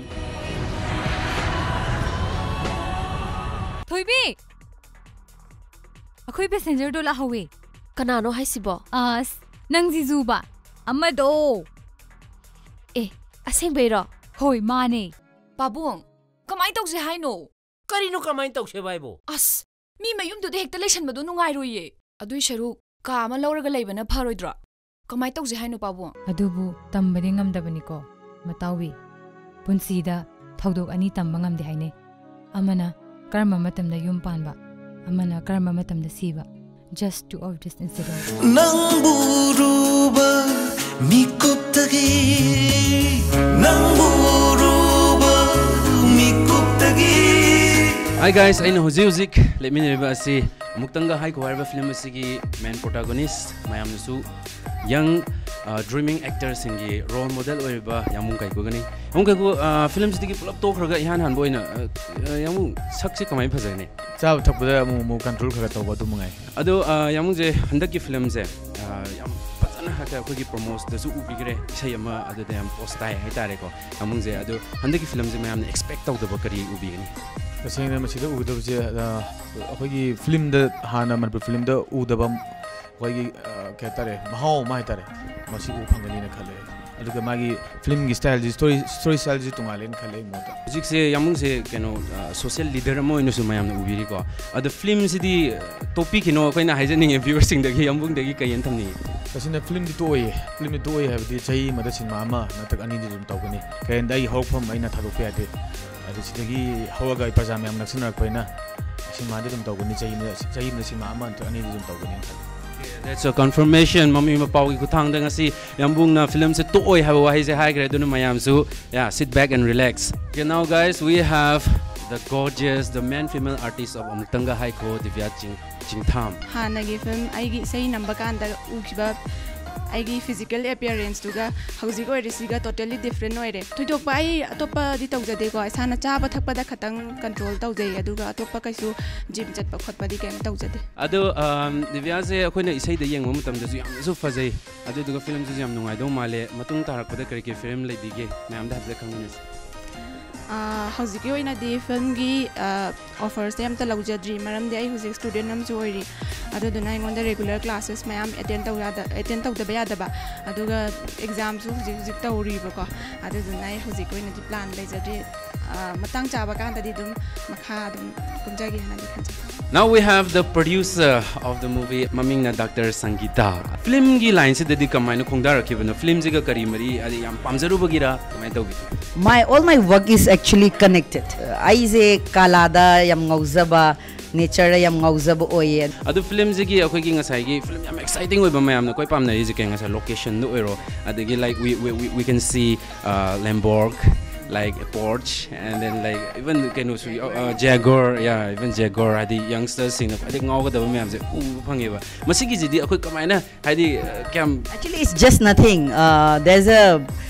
ꯊꯣꯏꯕꯤ! ꯑꯩꯈꯣꯏ ꯄꯦꯁꯦꯟꯖꯔꯗꯣ ꯂꯥꯛꯍꯧꯋꯦ꯫ ꯀꯅꯥꯅꯣ ꯍꯥꯏꯁꯤꯕꯣ? ꯑꯁ, ꯅꯪ ꯖꯤꯖꯨꯕ꯫ ꯑꯃꯗꯣ꯫ ꯑꯦ, ꯑꯁꯦꯡꯕꯩꯔꯣ? ꯍꯣꯏ, ꯃꯥꯅꯦ꯫ ꯄꯥꯕꯨꯡ, ꯀꯃꯥꯏ ꯇꯧꯁꯦ ꯍꯥꯏꯅꯣ? ꯀꯔꯤꯅꯣ ꯀꯃꯥꯏ ꯇꯧꯁꯦꯕ ꯍꯥꯏꯕꯣ? ꯑꯁ, ꯃꯤ ꯃꯌꯨꯝꯗꯨꯗ ꯍꯦꯛꯇ ꯂꯩꯁꯟꯕꯗꯣ ꯅꯨꯡꯉꯥꯏꯔꯣꯏꯌꯦ꯫ ꯑꯗꯨꯏ ꯁꯔꯨꯛ ꯀꯥ ꯑꯃ ꯂꯧꯔꯒ ꯂꯩꯕꯅ ꯐꯔꯣꯏꯗ꯭ꯔꯣ? ꯀꯃꯥꯏ ꯇꯧꯁꯦ ꯍꯥꯏꯅꯣ, ꯄꯥꯕꯨꯡ? ꯑꯗꯨꯕꯨ ꯇꯝꯕꯗꯤ ꯉꯝꯗꯕꯅꯤꯀꯣ, ꯃꯇꯥꯎꯕꯤ꯫ ꯄꯨꯟꯁꯤꯗ ꯊꯧꯗꯣꯛ ꯑꯅꯤ ꯇꯝꯕ ꯉꯝꯗꯦ ꯍꯥꯏꯅꯩ꯫ ꯑꯃꯅ ꯀꯔꯝꯕ ꯃꯇꯝꯗ ꯌꯨꯝ ꯄꯥꯟꯕ, ꯑꯃꯅ ꯀꯔꯝꯕ ꯃꯇꯝꯗ ꯁꯤꯕ꯫ Just two of this incident. ꯅꯪꯕꯨ ꯎꯔꯨꯕ ꯃꯤꯀꯨꯞꯇꯒꯤ, ꯅꯪꯕꯨ ꯎꯔꯨꯕ ꯃꯤꯀꯨꯞꯇꯒꯤ꯫ Hi guys, ꯑꯩꯅ ꯍꯧꯖꯤꯛ ꯍꯧꯖꯤꯛ ꯂꯦꯞꯃꯤꯟꯅꯔꯤꯕ ꯑꯁꯤ ꯑꯃꯨꯛꯇꯪꯒ ꯍꯥꯏꯈꯣ ꯍꯥꯏꯔꯤꯕ ꯐꯤꯂꯝ ꯑꯁꯤꯒꯤ main protagonist, ꯃꯌꯥꯝꯅꯁꯨ young, ꯑ, dreaming actorꯁꯤꯡꯒꯤ role model ꯑꯣꯏꯔꯤꯕ ꯌꯥꯝꯕꯨꯡ ꯀꯥꯏꯀꯨꯒꯅꯤ꯫ ꯑꯃꯨꯛ ꯀꯩꯀꯨ, ꯐꯤꯂꯝꯁꯤꯗꯒꯤ ꯄꯨꯂꯞ ꯇꯣꯛꯈ꯭ꯔꯒ ꯏꯍꯥꯟ ꯍꯥꯟꯕ ꯑꯣꯏꯅ, ꯑ, ꯑ, ꯌꯥꯝ ꯁꯛꯁꯦ ꯀꯃꯥꯏꯅ ꯐꯖꯒꯅꯤ? ꯆꯥꯕ ꯊꯛꯄꯗ ꯑꯃꯨꯛ ꯑꯃꯨꯛ ꯀꯟꯇ꯭ꯔꯣꯜ ꯈꯔ ꯈꯔ ꯇꯧꯕ ꯑꯗꯨ ꯃꯉꯥꯏ꯫ ꯑꯗꯣ, ꯑ, ꯌꯥꯝꯕꯨꯡꯁꯦ ꯍꯟꯗꯛꯀꯤ ꯐꯤꯂꯝꯁꯦ, ꯑ, ꯌꯥꯝ ꯐꯖꯅ ꯍꯥꯏꯇꯥꯔꯦ, ꯑꯩꯈꯣꯏꯒꯤ ꯄ꯭ꯔꯣꯃꯣꯁꯇꯁꯨ ꯎꯕꯤꯈ꯭ꯔꯦ, ꯏꯁꯩ ꯑꯃ ꯑꯗꯨꯗ ꯌꯥꯝ ꯄꯣꯁ ꯇꯥꯏ ꯍꯥꯏꯇꯥꯔꯦꯀꯣ꯫ ꯌꯥꯝꯕꯨꯡꯁꯦ, ꯑꯗꯣ ꯍꯟꯗꯛꯀꯤ ꯐꯤꯂꯝꯁꯦ ꯃꯌꯥꯝꯅ ꯑꯦꯛꯁꯄꯦꯛ ꯇꯧꯗꯕ ꯀꯔꯤ ꯎꯕꯤꯒꯅꯤ? ꯇꯁꯦꯡꯅ ꯃꯁꯤꯗ ꯎꯒꯗꯕꯁꯦ, ꯑ, ꯑꯩꯈꯣꯏꯒꯤ ꯐꯤꯂꯝꯗ, ꯍꯥꯟꯅ ꯃꯅꯤꯄꯨꯔ ꯐꯤꯂꯝꯗ ꯎꯗꯕ ꯑꯩꯈꯣꯏꯒꯤ, ꯑ, ꯀꯩ ꯍꯥꯏꯇꯥꯔꯦ, ꯃꯍꯥꯎ ꯑꯃ ꯍꯥꯏꯇꯥꯔꯦ, ꯃꯁꯤ ꯎꯕ ꯐꯪꯒꯅꯤꯅ ꯈꯜꯂꯦ꯫ ꯑꯗꯨꯒ ꯃꯥꯒꯤ ꯐꯤꯂꯝꯒꯤ ꯁ꯭ꯇꯥꯏꯜꯁꯤ, ꯁ꯭ꯇꯣꯔꯤ, ꯁ꯭ꯇꯣꯔꯤ ꯁ꯭ꯇꯥꯏꯜꯁꯤ ꯇꯣꯉꯥꯜꯂꯦꯅ ꯈꯜꯂꯦ ꯑꯩꯒꯤ ꯃꯣꯠꯇ꯫ ꯍꯧꯖꯤꯛꯁꯦ ꯌꯥꯝꯕꯨꯡꯁꯦ ꯀꯩꯅꯣ, ꯑ, ꯁꯣꯁꯤꯌꯦꯜ ꯂꯤꯗꯔ ꯑꯃ ꯑꯣꯏꯅꯁꯨ ꯃꯌꯥꯝꯅ ꯎꯕꯤꯔꯤꯀꯣ꯫ ꯑꯗꯣ ꯐꯤꯂꯝꯁꯤꯗꯤ, ꯑ, ꯇꯣꯛꯄꯤꯈꯤꯅꯣ, ꯑꯩꯈꯣꯏꯅ ꯍꯥꯏꯖꯅꯤꯡꯉꯦ ꯚ꯭ꯌꯨꯋꯔꯁꯤꯡꯗꯒꯤ, ꯌꯥꯝꯕꯨꯡꯗꯒꯤ ꯀꯩ ꯍꯥꯏꯅ ꯊꯝꯅꯤꯡꯉꯤ? ꯇꯁꯦꯡꯅ ꯐꯤꯂꯝꯗꯤ ꯇꯣꯛꯑꯣꯏꯌꯦ꯫ ꯐꯤꯂꯝꯗꯤ ꯇꯣꯛꯑꯣꯏ ꯍꯥꯏꯕꯗꯤ ꯆꯍꯤ ꯑꯃꯗ ꯁꯤꯅꯦꯃꯥ ꯑꯃ ꯅꯠꯇ꯭ꯔꯒ ꯑꯅꯤꯗꯤ ꯑꯗꯨꯝ ꯇꯧꯒꯅꯤ꯫ ꯀꯩꯒꯤꯅꯣꯗ ꯑꯩ ꯍꯧꯔꯛꯐꯝ ꯑꯩꯅ ꯊꯥꯗꯣꯛꯄ ꯌꯥꯗꯦ꯫ ꯑꯗꯨ ꯁꯤꯗꯒꯤ ꯍꯧꯔꯒ ꯑꯩ ꯄ꯭ꯔꯖꯥ ꯃꯌꯥꯝ ꯅꯛꯁꯤꯟꯅꯔꯛꯄꯅꯤꯅ ꯁꯤꯅꯦꯃꯥꯗꯤ ꯑꯗꯨꯝ ꯇꯧꯒꯅꯤ꯫ ꯆꯍꯤ ꯑꯃꯗ, ꯆꯍꯤ ꯑꯃꯗ ꯁꯤꯅꯦꯃꯥ ꯑꯃ ꯅꯠꯇ꯭ꯔꯒ ꯑꯅꯤꯗꯤ ꯑꯗꯨꯝ ꯇꯧꯒꯅꯤ ꯈꯜꯂꯤ꯫ That's a confirmation. ꯃꯃꯤ ꯃꯄꯥꯎꯒꯤ ꯈꯨꯠꯊꯥꯡꯗ ꯉꯁꯤ ꯌꯥꯝꯕꯨꯡꯅ ꯐꯤꯂꯝꯁꯦ ꯇꯣꯛꯑꯣꯏ ꯍꯥꯏꯕ ꯋꯥꯍꯩꯁꯦ ꯍꯥꯏꯈ꯭ꯔꯦ꯫ ꯑꯗꯨꯅ ꯃꯌꯥꯝꯁꯨ, yeah, sit back and relax. Okay, now guys, we have the gorgeous, the man female artist of ꯑꯃꯨꯛꯇꯪꯒ ꯍꯥꯏꯈꯣ, ꯗꯤꯕ꯭ꯌꯥ ꯆꯤꯡ-, ꯆꯤꯡꯊꯥꯝ꯫ ꯍꯥꯟꯅꯒꯤ ꯐꯤꯂꯝ ꯑꯩꯒꯤ ꯏꯁꯩ ꯅꯝꯕ ꯀꯥꯟꯗ ꯎꯈꯤꯕ ꯑꯩꯒꯤ ꯐꯤꯖꯤꯀꯦꯜ ꯑꯦꯄꯤꯌꯔꯦꯟꯁꯇꯨꯒ ꯍꯧꯖꯤꯛ ꯑꯣꯏꯔꯤꯁꯤꯒ totally different ꯑꯣꯏꯔꯦ꯫ ꯊꯣꯏꯗꯣꯛꯄ ꯑꯩ ꯑꯇꯣꯞꯄꯗꯤ ꯇꯧꯖꯗꯦꯀꯣ, ꯏꯁꯥꯅ ꯆꯥꯕ ꯊꯛꯄꯗ ꯈꯇꯪ ꯀꯟꯇ꯭ꯔꯣꯜ ꯇꯧꯖꯩ, ꯑꯗꯨꯒ ꯑꯇꯣꯞꯄ ꯀꯩꯁꯨ ꯖꯤꯝ ꯆꯠꯄ ꯈꯣꯠꯄꯗꯤ ꯀꯩꯝ ꯇꯧꯖꯗꯦ꯫ ꯑꯗꯣ, ꯑꯝ, ꯗꯤꯕ꯭ꯌꯥꯁꯦ ꯑꯩꯈꯣꯏꯅ ꯏꯁꯩꯗ ꯌꯦꯡꯕ ꯃꯇꯝꯗꯁꯨ ꯌꯥꯝꯅꯁꯨ ꯐꯖꯩ, ꯑꯗꯨꯗꯨꯒ ꯐꯤꯂꯝꯁꯤꯁꯨ ꯌꯥꯝ ꯅꯨꯡꯉꯥꯏꯗꯧ ꯃꯥꯜꯂꯦ꯫ ꯃꯇꯨꯡ ꯇꯥꯔꯛꯄꯗ ꯀꯔꯤ ꯀꯔꯤ ꯐꯤꯂꯝ ꯂꯩꯕꯤꯒꯦ, ꯃꯌꯥꯝꯗ ꯍꯥꯏꯐꯦꯠ ꯈꯪꯃꯤꯟꯅꯁꯤ꯫ ꯑꯥ, ꯍꯧꯖꯤꯛꯀꯤ ꯑꯣꯏꯅꯗꯤ ꯐꯤꯂꯝꯒꯤ, ꯑꯥ, ꯑꯣꯐꯔꯁꯦ ꯑꯝꯇ ꯂꯧꯖꯗ꯭ꯔꯤ, ꯃꯔꯝꯗꯤ ꯑꯩ ꯍꯧꯖꯤꯛ ꯁ꯭ꯇꯨꯗꯦꯟ ꯑꯃꯁꯨ ꯑꯣꯏꯔꯤ꯫ ꯑꯗꯨꯗꯨꯅ ꯑꯩꯉꯣꯟꯗ ꯔꯤꯒꯨꯂꯔ ꯀ꯭ꯂꯥꯁꯦꯁ ꯃꯌꯥꯝ ꯑꯦꯇꯦꯟ ꯇꯧ ꯌꯥꯗ-, ꯑꯦꯇꯦꯟ ꯇꯧꯗꯕ ꯌꯥꯗꯕ, ꯑꯗꯨꯒ ꯑꯦꯛꯖꯥꯝꯁꯨ ꯍꯧꯖꯤꯛ ꯍꯧꯖꯤꯛ ꯇꯧꯔꯤꯕꯀꯣ꯫ ꯑꯗꯨꯗꯨꯅ ꯑꯩ ꯍꯧꯖꯤꯛꯀꯤ ꯑꯣꯏꯅꯗꯤ ꯄ꯭ꯂꯥꯟ ꯂꯩꯖꯗ꯭ꯔꯤ꯫ ꯑꯥ, ꯃꯇꯥꯡ ꯆꯥꯕ ꯀꯥꯟꯗꯗꯤ ꯑꯗꯨꯝ ꯃꯈꯥ ꯑꯗꯨꯝ ꯀꯨꯝꯖꯒꯦ ꯍꯥꯏꯅꯗꯤ ꯈꯟꯖꯩ꯫ Now we have the producer of the movie, ꯃꯃꯤꯡꯅ ꯗꯥꯛꯇꯔ ꯁꯪꯒꯤꯇꯥ꯫ ꯐꯤꯂꯝꯒꯤ ꯂꯥꯏꯟꯁꯤꯗꯗꯤ ꯀꯃꯥꯏꯅ ꯈꯣꯡꯗꯥꯔꯛꯈꯤꯕꯅꯣ? ꯐꯤꯂꯝꯁꯤꯒ ꯀꯔꯤ ꯃꯔꯤ, ꯍꯥꯏꯗꯤ ꯌꯥꯝ ꯄꯥꯝꯖꯔꯨꯕꯒꯤꯔ, ꯀꯃꯥꯏꯅ ꯇꯧꯕꯤꯒꯦ? My, all my work is actually connected. ꯑꯩꯁꯦ ꯀꯂꯥꯗ ꯌꯥꯝ ꯉꯥꯎꯖꯕ, ꯅꯦꯆꯔꯗ ꯌꯥꯝ ꯉꯥꯎꯖꯕ ꯑꯣꯏꯌꯦ꯫ ꯑꯗꯨ ꯐꯤꯂꯝꯁꯤꯒꯤ ꯑꯩꯈꯣꯏꯒꯤ ꯉꯁꯥꯏꯒꯤ ꯐꯤꯂꯝ ꯌꯥꯝ ꯑꯦꯛꯁꯥꯏꯇꯤꯡ ꯑꯣꯏꯕ ꯃꯌꯥꯝꯅ ꯈ꯭ꯋꯥꯏ ꯄꯥꯝꯅꯔꯤꯁꯦ ꯀꯩ, ꯉꯁꯥꯏ ꯂꯣꯀꯦꯁꯟꯗ ꯑꯣꯏꯔꯣ, ꯑꯗꯒꯤ, like, we, we, we, we can see, uh, Lamborghini, like, a Porsche, and then, like, even ꯀꯩꯅꯣꯁꯨ, uh, Jaguar, yeah, even Jaguar, ꯍꯥꯏꯗꯤ ꯌꯪꯁꯇꯔꯁꯤꯡꯅ ꯈ꯭ꯋꯥꯏꯗꯒꯤ ꯉꯥꯎꯒꯗꯕ ꯃꯌꯥꯝꯁꯦ ꯎꯕ ꯐꯪꯉꯦꯕ꯫ ꯃꯁꯤꯒꯤꯁꯤꯗꯤ ꯑꯩꯈꯣꯏ ꯀꯃꯥꯏꯅ, ꯍꯥꯏꯗꯤ, uh, ꯀꯌꯥꯝ Actually, it's just nothing. Uh, there's a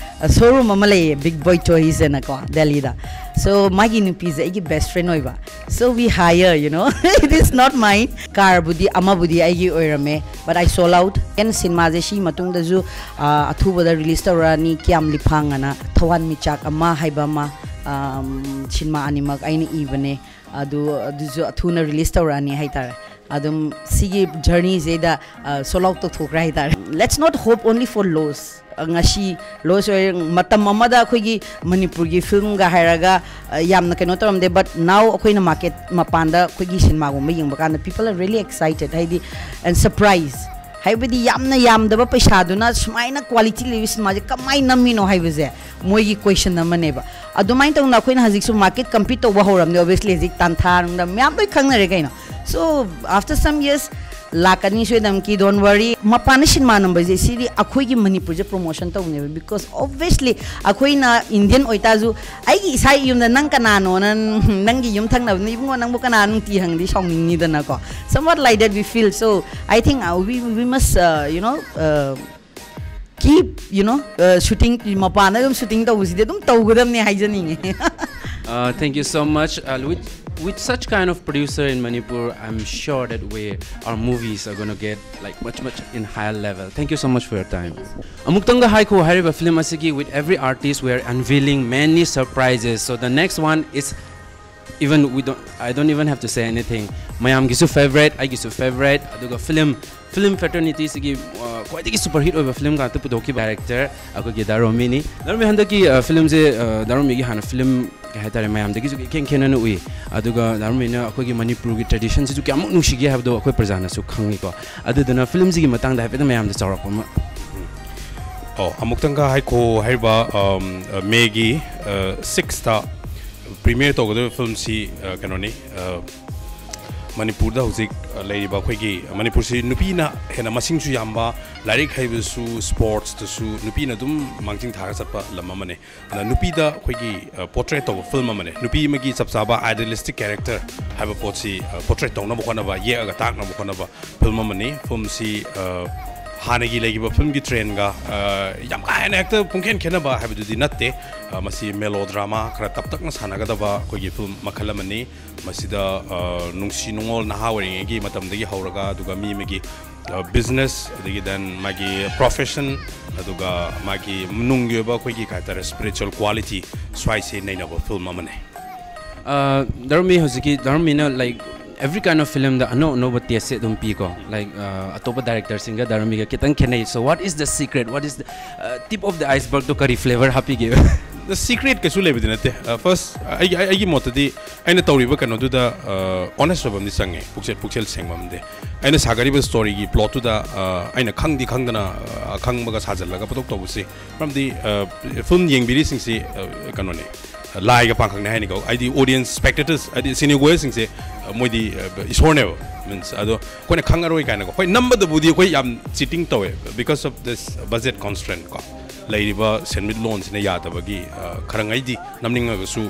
showroom ꯑꯃ ꯂꯩꯌꯦ, Big Boy Toys ꯍꯥꯏꯅꯀꯣ, ꯗꯦꯜꯂꯤꯗ. So ꯃꯥꯒꯤ ꯅꯨꯄꯤꯁꯦ ꯑꯩꯒꯤ best friend ꯑꯣꯏꯕ. So we hire, you know, it is not mine. Carꯕꯨꯗꯤ ꯑꯃꯕꯨꯗꯤ ꯑꯩꯒꯤ ꯑꯣꯏꯔꯝꯃꯦ, but I sold out. ꯑꯦꯟ ꯁꯤꯅꯦꯃꯥꯁꯦ ꯁꯤ ꯃꯇꯨꯡꯗꯁꯨ ꯑꯥ, ꯑꯊꯨꯕꯗ release ꯇꯧꯔꯛꯑꯅꯤ, ꯀꯤꯌꯥꯝ ꯂꯤꯐꯥꯡ ꯑꯅ, ꯊꯋꯥꯟ ꯃꯤꯆꯥꯛ ꯑꯃ ꯍꯥꯏꯕ ꯑꯃ. ꯑꯝ, ꯁꯤꯅꯦꯃꯥ ꯑꯅꯤꯃꯛ ꯑꯩꯅ ꯏꯕꯅꯦ. ꯑꯗꯨ ꯑꯗꯨꯁꯨ ꯑꯊꯨꯅ release ꯇꯧꯔꯛꯑꯅꯤ ꯍꯥꯏꯇꯥꯔꯦ. ꯑꯗꯨꯝ ꯁꯤꯒꯤ journeyꯁꯤꯗ sold out ꯇꯧꯊꯣꯛꯈ꯭ꯔꯦ ꯍꯥꯏꯇꯥꯔꯦ. Let's not hope only for loss. ꯉꯁꯤ loss ꯑꯣꯏꯔꯦ, ꯃꯇꯝ ꯑꯃꯗ ꯑꯩꯈꯣꯏꯒꯤ ꯃꯅꯤꯄꯨꯔꯒꯤ filmꯒ ꯍꯥꯏꯔꯒ ꯌꯥꯝꯅ ꯀꯩꯅꯣ ꯇꯧꯔꯝꯗꯦ, but now ꯑꯩꯈꯣꯏꯅ market ꯃꯄꯥꯟꯗ ꯑꯩꯈꯣꯏꯒꯤ ꯁꯤꯅꯦꯃꯥꯒꯨꯝꯕ ꯌꯦꯡꯕ ꯀꯥꯟꯗ people are really excited, ꯍꯥꯏꯗꯤ, and surprise. ꯍꯥꯏꯕꯗꯤ ꯌꯥꯝꯅ ꯌꯥꯝꯗꯕ ꯄꯩꯁꯥꯗꯨꯅ ꯁꯨꯃꯥꯏꯅ quality ꯂꯩꯕ ꯁꯤꯅꯦꯃꯥꯁꯦ ꯀꯃꯥꯏꯅ ꯅꯝꯃꯤꯅꯣ ꯍꯥꯏꯕꯁꯦ ꯃꯣꯏꯒꯤ question ꯑꯃꯅꯦꯕ. ꯑꯗꯨꯃꯥꯏꯅ ꯇꯧꯅ ꯑꯩꯈꯣꯏꯅ ꯍꯧꯖꯤꯛꯁꯨ market compete ꯇꯧꯕ ꯍꯧꯔꯝꯅꯦ, obviously ꯍꯧꯖꯤꯛ ꯇꯥꯟꯊꯥ ꯅꯨꯡꯗ ꯃꯌꯥꯝ ꯂꯣꯏ ꯈꯪꯅꯔꯦ ꯀꯩꯅꯣ. So after some years ꯂꯥꯛꯀꯅꯤ ꯁꯣꯏꯗꯅꯃꯛꯀꯤ, don't worry. ꯃꯄꯥꯟꯗ ꯁꯤꯅꯦꯃꯥ ꯅꯝꯕꯁꯦ ꯁꯤꯗꯤ ꯑꯩꯈꯣꯏꯒꯤ ꯃꯅꯤꯄꯨꯔꯁꯦ promotion ꯇꯧꯅꯦꯕ, because obviously ꯑꯩꯈꯣꯏꯅ Indian ꯑꯣꯏꯇꯥꯔꯁꯨ ꯑꯩꯒꯤ ꯏꯁꯥ ꯌꯨꯝꯗ ꯅꯪ ꯀꯅꯥꯅꯣꯅ, ꯅꯪꯒꯤ ꯌꯨꯝ ꯊꯪꯅꯕꯅ ꯏꯕꯨꯡꯉꯣ ꯅꯪꯕꯨ ꯀꯅꯥ ꯅꯨꯡꯇꯤ ꯍꯪꯗꯤ ꯁꯥꯎꯅꯤꯡꯅꯤꯗꯅꯀꯣ. Somewhat like that we feel. So I think uh, we, we must uh, you know uh, keep, you know, uh, shooting, ꯃꯄꯥꯟꯗ ꯑꯗꯨꯝ shooting ꯇꯧꯕꯁꯤꯗꯤ ꯑꯗꯨꯝ ꯇꯧꯒꯗꯕꯅꯦ ꯍꯥꯏꯖꯅꯤꯡꯉꯦ. Uh, thank you so much. Uh, with, with such kind of producer in Manipur, I'm sure that we, our movies are gonna get like much, much in higher level. Thank you so much for your time. ꯑꯃꯨꯛꯇꯪꯒ ꯍꯥꯏꯈꯣ ꯍꯥꯏꯔꯤꯕ film ꯑꯁꯤꯒꯤ, with every artist we are unveiling many surprises. So the next one is even we don't, I don't even have to say anything. ꯃꯌꯥꯝꯒꯤꯁꯨ favourite, ꯑꯩꯒꯤꯁꯨ favourite, ꯑꯗꯨꯒ film film fraternity ꯁꯤꯒꯤ ꯑ, ꯈ꯭ꯋꯥꯏꯗꯒꯤ super hit ꯑꯣꯏꯕ film ꯉꯥꯛꯇ ꯄꯨꯊꯣꯛꯈꯤꯕ director ꯑꯩꯈꯣꯏꯒꯤ ꯗꯥ ꯔꯣꯃꯤꯅꯤ. ꯗꯥ ꯔꯣꯃꯤ, ꯍꯟꯗꯛꯀꯤ ꯑ, film ꯁꯦ, ꯑ, ꯗꯥ ꯔꯣꯃꯤꯒꯤ ꯍꯥꯟꯅ film ꯀꯩ ꯍꯥꯏꯇꯥꯔꯦ, ꯃꯌꯥꯝꯗꯒꯤꯁꯨ ꯏꯈꯦꯟ ꯈꯦꯟꯅꯅ ꯎꯏ, ꯑꯗꯨꯒ ꯗꯥ ꯔꯣꯃꯤꯅ ꯑꯩꯈꯣꯏꯒꯤ ꯃꯅꯤꯄꯨꯔꯒꯤ tradition ꯁꯤꯁꯨ ꯀꯌꯥꯃꯨꯛ ꯅꯨꯡꯁꯤꯒꯦ ꯍꯥꯏꯕꯗꯣ ꯑꯩꯈꯣꯏ ꯄ꯭ꯔꯖꯥꯅꯁꯨ ꯈꯪꯉꯤꯀꯣ. ꯑꯗꯨꯗꯨꯅ film ꯁꯤꯒꯤ ꯃꯇꯥꯡꯗ ꯍꯥꯏꯐꯦꯠꯇꯪ ꯃꯌꯥꯝꯗ ꯆꯥꯎꯔꯥꯛꯄ ꯑꯃ. ꯑꯣ, ꯑꯃꯨꯛꯇꯪꯒ ꯍꯥꯏꯈꯣ ꯍꯥꯏꯔꯤꯕ ꯃꯦꯒꯤ ꯁꯤꯛꯁꯇ premiere ꯇꯧꯒꯗꯧꯔꯤꯕ film ꯁꯤ ꯀꯩꯅꯣꯅꯤ. ꯃꯅꯤꯄꯨꯔꯗ ꯍꯧꯖꯤꯛ ꯂꯩꯔꯤꯕ ꯑꯩꯈꯣꯏꯒꯤ, ꯃꯅꯤꯄꯨꯔꯁꯤ ꯅꯨꯄꯤꯅ ꯍꯦꯟꯅ ꯃꯁꯤꯡꯁꯨ ꯌꯥꯝꯕ, ꯂꯥꯏꯔꯤꯛ ꯍꯩꯕꯁꯨ, sports ꯇꯁꯨ ꯅꯨꯄꯤꯅ ꯑꯗꯨꯝ ꯃꯥꯡꯖꯤꯜ ꯊꯥꯔꯒ ꯆꯠꯄ ꯂꯝ ꯑꯃꯅꯤ. ꯑꯗꯨꯅ ꯅꯨꯄꯤꯗ ꯑꯩꯈꯣꯏꯒꯤ portrait ꯇꯧꯕ film ꯑꯃꯅꯤ. ꯅꯨꯄꯤ ꯑꯃꯒꯤ ꯆꯞ ꯆꯥꯕ idealistic character ꯍꯥꯏꯕ ꯄꯣꯠꯁꯤ portrait ꯇꯧꯅꯕ ꯍꯣꯠꯅꯕ, ꯌꯦꯛꯑꯒ ꯇꯥꯛꯅꯕ ꯍꯣꯠꯅꯕ film ꯑꯃꯅꯤ. Film ꯁꯤ ꯍꯥꯟꯅꯒꯤ ꯂꯩꯈꯤꯕ ꯐꯤꯂꯝꯒꯤ ꯇ꯭ꯔꯦꯟꯒ ꯌꯥꯝ ꯀꯥ ꯍꯦꯟꯅ ꯍꯦꯛꯇ ꯄꯨꯡꯈꯦꯟ ꯈꯦꯠꯅꯕ ꯍꯥꯏꯕꯗꯨꯗꯤ ꯅꯠꯇꯦ꯫ ꯃꯁꯤ ꯃꯦꯂꯣ ꯗ꯭ꯔꯥꯃꯥ ꯈꯔ ꯇꯞꯇꯛꯅ ꯁꯥꯟꯅꯒꯗꯕ ꯑꯩꯈꯣꯏꯒꯤ ꯐꯤꯂꯝ ꯃꯈꯜ ꯑꯃꯅꯤ꯫ ꯃꯁꯤꯗ ꯅꯨꯡꯁꯤ ꯅꯨꯡꯉꯣꯜ ꯅꯍꯥ ꯑꯣꯏꯔꯤꯉꯩꯒꯤ ꯃꯇꯝꯗꯒꯤ ꯍꯧꯔꯒ, ꯑꯗꯨꯒ ꯃꯤ ꯑꯃꯒꯤ ꯕꯤꯖꯤꯅꯦꯁ, ꯑꯗꯒꯤ ꯗꯦꯟ ꯃꯥꯒꯤ ꯄ꯭ꯔꯣꯐꯦꯁꯟ, ꯑꯗꯨꯒ ꯃꯥꯒꯤ ꯅꯨꯡꯒꯤ ꯑꯣꯏꯕ ꯑꯩꯈꯣꯏꯒꯤ ꯀꯩ ꯍꯥꯏꯇꯥꯔꯦ, ꯁ꯭ꯄꯤꯔꯤꯆꯨꯋꯦꯜ ꯀ꯭ꯋꯥꯂꯤꯇꯤ, ꯁ꯭ꯋꯥꯏꯁꯦ ꯅꯩꯅꯕ ꯐꯤꯂꯝ ꯑꯃꯅꯤ꯫ ꯗꯥꯔꯃꯤ ꯍꯧꯖꯤꯛꯀꯤ ꯗꯥꯔꯃꯤꯅ ꯂꯥꯏꯛ ꯑꯦꯚ꯭ꯔꯤ ꯀꯥꯏꯟ ꯑꯣꯐ ꯐꯤꯂꯝꯗ ꯑꯅꯧ ꯑꯅꯧꯕ ꯇꯦꯁꯁꯦ ꯑꯗꯨꯝ ꯄꯤꯀꯣ꯫ ꯂꯥꯏꯛ ꯑꯇꯣꯞꯄ ꯗꯥꯏꯔꯦꯛꯇꯔꯁꯤꯡꯒ ꯗꯥꯔꯃꯤꯒ ꯈꯤꯇꯪ ꯈꯦꯠꯅꯩ꯫ So what is the secret, what is the tip of the iceberg ꯇꯣ ꯀꯔꯤ ꯐ꯭ꯂꯦꯕꯔ ꯍꯥꯞꯄꯤꯒꯦ? ꯁꯤꯀ꯭ꯔꯦꯠ ꯀꯩꯁꯨ ꯂꯩꯕꯗꯤ ꯅꯠꯇꯦ꯫ ꯐꯥꯔꯁ, ꯑꯩꯒꯤ ꯑꯩꯒꯤ ꯃꯣꯠꯇꯗꯤ ꯑꯩꯅ ꯇꯧꯔꯤꯕ ꯀꯩꯅꯣꯗꯨꯗ ꯑꯣꯅꯦꯁ ꯑꯣꯏꯕ ꯑꯃꯗꯤ ꯆꯪꯉꯦ, ꯄꯨꯛꯆꯦꯜ ꯄꯨꯛꯆꯦꯜ ꯁꯦꯡꯕ ꯑꯃꯗꯤ꯫ ꯑꯩꯅ ꯁꯥꯒꯠꯂꯤꯕ ꯁ꯭ꯇꯣꯔꯤꯒꯤ ꯄ꯭ꯂꯣꯠꯇꯨꯗ ꯑꯩꯅ ꯈꯪꯗꯤ ꯈꯪꯗꯅ ꯑꯈꯪꯕꯒ ꯁꯥꯖꯜꯂꯒ ꯄꯨꯊꯣꯛ ꯇꯧꯕꯁꯤ, ꯃꯔꯝꯗꯤ ꯐꯤꯂꯝ ꯌꯦꯡꯕꯤꯔꯤꯁꯤꯡꯁꯤ ꯀꯩꯅꯣꯅꯦ, ꯂꯥꯏꯒ ꯄꯥꯡꯈꯛꯅꯦ ꯍꯥꯏꯅꯤꯀꯣ꯫ ꯍꯥꯏꯗꯤ ꯑꯣꯗꯤꯌꯦꯟꯁ, ꯁ꯭ꯄꯦꯛꯇꯦꯇꯔꯁ, ꯍꯥꯏꯗꯤ ꯁꯤꯅꯦꯒꯣꯌꯔꯁꯤꯡꯁꯦ ꯃꯣꯏꯗꯤ ꯏꯁꯣꯔꯅꯦꯕ, ꯃꯤꯟꯁ꯫ ꯑꯗꯣ ꯑꯩꯈꯣꯏꯅ ꯈꯪꯉꯔꯣꯏ ꯀꯥꯏꯅꯀꯣ꯫ ꯍꯣꯏ, ꯅꯝꯕꯗꯕꯨꯗꯤ ꯑꯩꯈꯣꯏ ꯌꯥꯝ ꯆꯤꯇꯤꯡ ꯇꯧꯋꯦ, because of this budget constraint ꯀꯣ, ꯂꯩꯔꯤꯕ ꯁꯦꯟꯃꯤꯠꯂꯣꯟꯁꯤꯅ ꯌꯥꯗꯕꯒꯤ ꯈꯔꯉꯩꯗꯤ ꯅꯝꯅꯤꯡꯉꯒꯁꯨ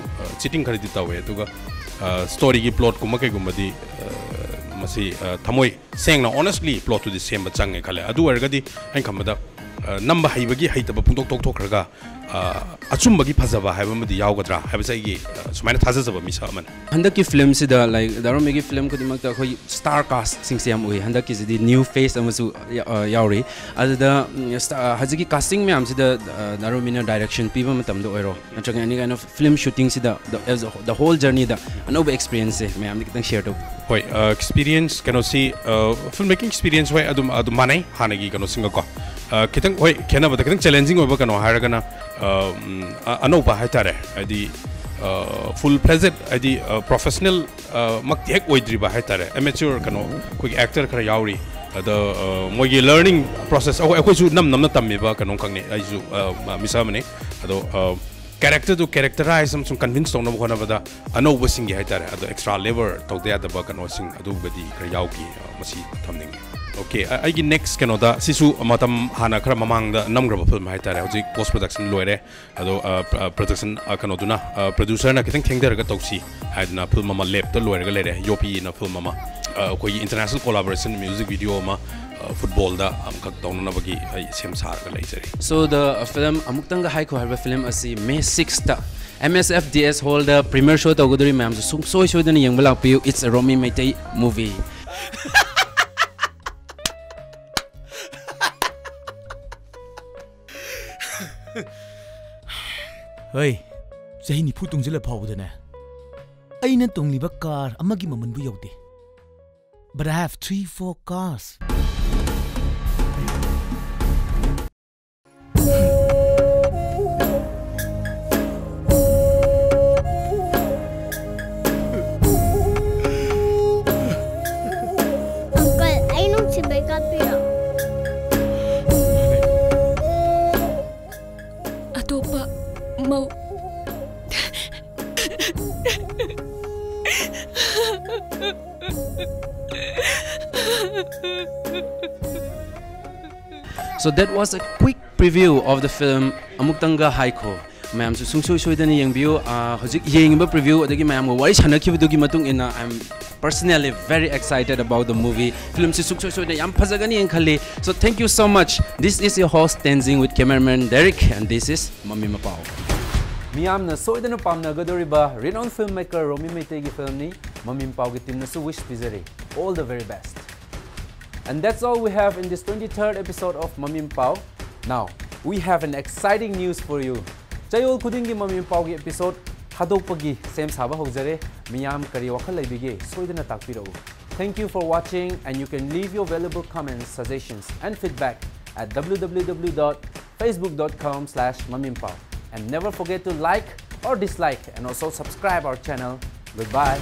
ꯆꯤꯇꯤꯡ ꯈꯔꯗꯤ ꯇꯧꯋꯦ꯫ ꯑꯗꯨꯒ ꯁ꯭ꯇꯣꯔꯤꯒꯤ ꯄ꯭ꯂꯣꯠꯀꯨꯝꯕ ꯀꯩꯒꯨꯝꯕꯗꯤ ꯃꯁꯤ ꯊꯃꯣꯏ ꯁꯦꯡꯅ ꯑꯣꯅꯦꯁꯂꯤ ꯄ꯭ꯂꯣꯠꯇꯨꯗꯤ ꯁꯦꯝꯕ ꯆꯪꯉꯦ ꯈꯜꯂꯦ꯫ ꯑꯗꯨ ꯑꯣꯏꯔꯒꯗꯤ ꯑꯩꯅ ꯈꯟꯕꯗ ꯅꯝꯕ ꯍꯩꯕꯒꯤ ꯍꯩꯇꯕ ꯄꯨꯡꯇꯣꯛ ꯇꯣꯛꯊꯣꯛꯈ꯭ꯔꯒ ꯑꯆꯨꯝꯕꯒꯤ ꯐꯖꯕ ꯍꯥꯏꯕ ꯑꯃꯗꯤ ꯌꯥꯎꯒꯗ꯭ꯔꯥ ꯍꯥꯏꯕꯁꯦ ꯑꯩꯒꯤ ꯁꯨꯃꯥꯏꯅ ꯊꯥꯖꯖꯕ ꯃꯤꯁꯛ ꯑꯃꯅꯤ꯫ ꯍꯟꯗꯛꯀꯤ ꯐꯤꯂꯝꯁꯤꯗ ꯂꯥꯏꯛ ꯗꯥꯔꯃꯤꯒꯤ ꯐꯤꯂꯝ ꯈꯨꯗꯤꯡꯃꯛꯇ ꯑꯩꯈꯣꯏ ꯁ꯭ꯇꯥꯔ ꯀꯥꯁꯁꯤꯡꯁꯦ ꯌꯥꯝ ꯎꯏ꯫ ꯍꯟꯗꯛꯀꯤꯁꯤꯗꯤ ꯅ꯭ꯌꯨ ꯐꯦꯁ ꯑꯃꯁꯨ ꯌꯥꯎꯔꯤ꯫ ꯑꯗꯨꯗ ꯍꯧꯖꯤꯛꯀꯤ ꯀꯥꯁꯇꯤꯡ ꯃꯌꯥꯝꯁꯤꯗ ꯗꯥꯔꯃꯤꯅ ꯗꯥꯏꯔꯦꯛꯁꯟ ꯄꯤꯕ ꯃꯇꯝꯗ ꯑꯣꯏꯔꯣ, ꯅꯠꯇ꯭ꯔꯒ ꯑꯦꯅꯤ ꯀꯥꯏꯟ ꯑꯣꯐ ꯐꯤꯂꯝ ꯁꯨꯇꯤꯡꯁꯤꯗ, the whole journey ꯗ ꯑꯅꯧꯕ ꯑꯦꯛꯁꯄꯤꯔꯤꯌꯦꯟꯁꯁꯦ ꯃꯌꯥꯝꯗ ꯈꯤꯇꯪ ꯁꯤꯌꯔ ꯇꯧꯕꯤꯌꯨ꯫ ꯍꯣꯏ, ꯑꯦꯛꯁꯄꯤꯔꯤꯌꯦꯟꯁ ꯀꯩꯅꯣꯁꯤ, ꯐꯤꯜꯝ ꯃꯦꯀꯤꯡ ꯑꯦꯛꯁꯄꯤꯔꯤꯌꯦꯟꯁ ꯍꯣꯏ ꯑꯗꯨꯝ ꯑꯗꯨꯝ ꯃꯥꯟꯅꯩ ꯍꯥꯟꯅꯒꯤ ꯀꯩꯅꯣꯁꯤꯡꯒꯀꯣ꯫ ꯈꯤꯇꯪ, ꯍꯣꯏ, ꯈꯦꯠꯅꯕꯗ ꯈꯤꯇꯪ ꯆꯦꯂꯦꯟꯖꯤꯡ ꯑꯣꯏꯕ ꯀꯩꯅꯣ ꯍꯥꯏꯔꯒꯅ ꯑꯅꯧꯕ ꯍꯥꯏꯇꯥꯔꯦ, ꯍꯥꯏꯗꯤ ꯐꯨꯜ ꯐ꯭ꯂꯦꯖꯦꯠ, ꯍꯥꯏꯗꯤ ꯄ꯭ꯔꯣꯐꯦꯁꯅꯦꯜ ꯃꯛꯇꯤ ꯍꯦꯛ ꯑꯣꯏꯗ꯭ꯔꯤꯕ ꯍꯥꯏꯇꯥꯔꯦ, ꯑꯦꯃꯦꯆꯣꯔ ꯀꯩꯅꯣ ꯑꯩꯈꯣꯏꯒꯤ ꯑꯦꯛꯇꯔ ꯈꯔ ꯌꯥꯎꯔꯤ꯫ ꯑꯗ ꯃꯣꯏꯒꯤ ꯂꯔꯅꯤꯡ ꯄ꯭ꯔꯣꯁꯦꯁ ꯑꯩꯈꯣꯏꯁꯨ ꯅꯝ ꯅꯝꯅ ꯇꯝꯃꯤꯕ ꯀꯩꯅꯣꯝꯈꯛꯅꯤ꯫ ꯑꯩꯁꯨ ꯃꯤꯁꯛ ꯑꯃꯅꯤ꯫ ꯑꯗꯣ ꯀꯦꯔꯦꯛꯇꯔꯗꯨ ꯀꯦꯔꯦꯛꯇꯔꯥꯏꯁ ꯑꯃꯁꯨꯡ ꯀꯟꯚꯤꯟꯁ ꯇꯧꯅꯕ ꯍꯣꯠꯅꯕꯗ ꯑꯅꯧꯕꯁꯤꯡꯒꯤ ꯍꯥꯏꯇꯥꯔꯦ, ꯑꯗꯣ ꯑꯦꯛꯁꯇ꯭ꯔꯥ ꯂꯦꯕꯔ ꯇꯧꯗ ꯌꯥꯗꯕ ꯀꯩꯅꯣꯁꯤꯡ ꯑꯗꯨꯒꯗꯤ ꯈꯔ ꯌꯥꯎꯈꯤ꯫ ꯃꯁꯤ ꯊꯝꯅꯤꯡꯉꯤ꯫ ꯑꯣꯀꯦ, ꯑꯩꯒꯤ ꯅꯦꯛꯁ ꯀꯩꯅꯣꯗ, ꯁꯤꯁꯨ ꯃꯇꯝ ꯍꯥꯟꯅ ꯈꯔ ꯃꯃꯥꯡꯗ ꯅꯝꯈ꯭ꯔꯕ ꯐꯤꯂꯝ ꯍꯥꯏꯇꯥꯔꯦ꯫ ꯍꯧꯖꯤꯛ ꯄꯣꯁ ꯄ꯭ꯔꯗꯛꯁꯟ ꯂꯣꯏꯔꯦ꯫ ꯑꯗꯣ ꯄ꯭ꯔꯗꯛꯁꯟ ꯀꯩꯅꯣꯗꯨꯅ, ꯄ꯭ꯔꯗ꯭ꯌꯨꯁꯔꯅ ꯈꯤꯇꯪ ꯊꯦꯡꯊꯔꯒ ꯇꯧꯁꯤ ꯍꯥꯏꯗꯅ ꯐꯤꯂꯝ ꯑꯃ ꯂꯦꯞꯇ ꯂꯣꯏꯔꯒ ꯂꯩꯔꯦ, ꯌꯣꯄꯤꯅ ꯐꯤꯂꯝ ꯑꯃ꯫ ꯑꯩꯈꯣꯏꯒꯤ ꯏꯟꯇꯔꯅꯦꯁꯅꯦꯜ ꯀꯣꯂꯥꯕꯣꯔꯦꯁꯟ ꯃ꯭ꯌꯨꯖꯤꯛ ꯚꯤꯗꯤꯑꯣ ꯑꯃ ꯐꯨꯠꯕꯣꯜꯗ ꯑꯃꯈꯛ ꯇꯧꯅꯅꯕꯒꯤ ꯑꯩ ꯁꯦꯝ ꯁꯥꯔꯒ ꯂꯩꯖꯔꯤ꯫ So the film ꯑꯃꯨꯛꯇꯪꯒ ꯍꯥꯏꯈꯣ ꯍꯥꯏꯕ ꯐꯤꯂꯝ ꯑꯁꯤ ꯃꯦ ꯁꯤꯛꯁꯇ M S F D S ꯍꯣꯜꯗ ꯄ꯭ꯔꯤꯃꯤꯌꯔ ꯁꯣ ꯇꯧꯒꯗꯧꯔꯤ꯫ ꯃꯌꯥꯝꯁꯨ ꯁꯨꯡꯁꯣꯏ ꯁꯣꯏꯗꯅ ꯌꯦꯡꯕ ꯂꯥꯛꯄꯤꯌꯨ꯫ It's a Romi Meitei movie. ꯍꯣꯏ, ꯆꯍꯤ ꯅꯤꯐꯨ ꯇꯨꯡꯁꯤꯜꯂ ꯐꯥꯎꯕꯗꯅꯦ ꯑꯩꯅ ꯇꯣꯡꯂꯤꯕ ꯀꯥꯔ ꯑꯃꯒꯤ ꯃꯃꯟꯕꯨ ꯌꯧꯗꯦ꯫ But I have three, four cars. Uncle, ꯑꯩ ꯅꯨꯡꯁꯤꯕꯩ ꯀꯥꯞꯄꯤꯔꯣ? ꯑꯇꯣꯞꯄ ꯃꯧ So that was a quick preview of the film ꯑꯃꯨꯛꯇꯪꯒ ꯍꯥꯏꯈꯣ꯫ ꯃꯌꯥꯝꯁꯨ ꯁꯨꯡꯁꯣꯏ ꯁꯣꯏꯗꯅ ꯌꯦꯡꯕꯤꯌꯨ꯫ ꯑꯥ, ꯍꯧꯖꯤꯛ ꯌꯦꯡꯉꯤꯕ ꯄ꯭ꯔꯤꯚ꯭ꯌꯨ ꯑꯗꯒꯤ ꯃꯌꯥꯝꯒ ꯋꯥꯔꯤ ꯁꯥꯟꯅꯈꯤꯕꯗꯨꯒꯤ ꯃꯇꯨꯡ ꯏꯟꯅ, I am personally very excited about the movie. ꯐꯤꯂꯝꯁꯤ ꯁꯨꯡꯁꯣꯏ ꯁꯣꯏꯗꯅ ꯌꯥꯝ ꯐꯖꯒꯅꯤ ꯍꯥꯏꯅ ꯈꯜꯂꯤ꯫ So thank you so much. This is your host Tenzing with cameraman Derek, and this is ꯃꯃꯤ ꯃꯄꯥꯎ꯫ ꯃꯤꯌꯥꯝꯅ ꯁꯣꯏꯗꯅ ꯄꯥꯝꯅꯒꯗꯧꯔꯤꯕ renowned filmmaker ꯔꯣꯃꯤ ꯃꯩꯇꯩꯒꯤ ꯐꯤꯂꯝꯅꯤ꯫ ꯃꯃꯤ ꯃꯄꯥꯎꯒꯤ ꯇꯤꯝꯅꯁꯨ wish ꯄꯤꯖꯔꯤ꯫ All the very best. And that's all we have in this twenty-third episode of ꯃꯃꯤ ꯃꯄꯥꯎ. Now, we have an exciting news for you. ꯆꯌꯣꯜ ꯈꯨꯗꯤꯡꯒꯤ ꯃꯃꯤ ꯃꯄꯥꯎꯒꯤ episode ꯊꯥꯗꯣꯛꯄꯒꯤ ꯁꯦꯝ ꯁꯥꯕ ꯍꯧꯖꯔꯦ꯫ ꯃꯤꯌꯥꯝ ꯀꯔꯤ ꯋꯥꯈꯜ ꯂꯩꯕꯤꯒꯦ? ꯁꯣꯏꯗꯅ ꯇꯥꯛꯄꯤꯔꯛꯎ꯫ Thank you for watching, and you can leave your valuable comments, suggestions and feedback at W W W dot facebook dot com slash mamimpao. And never forget to like or dislike and also subscribe our channel. Goodbye.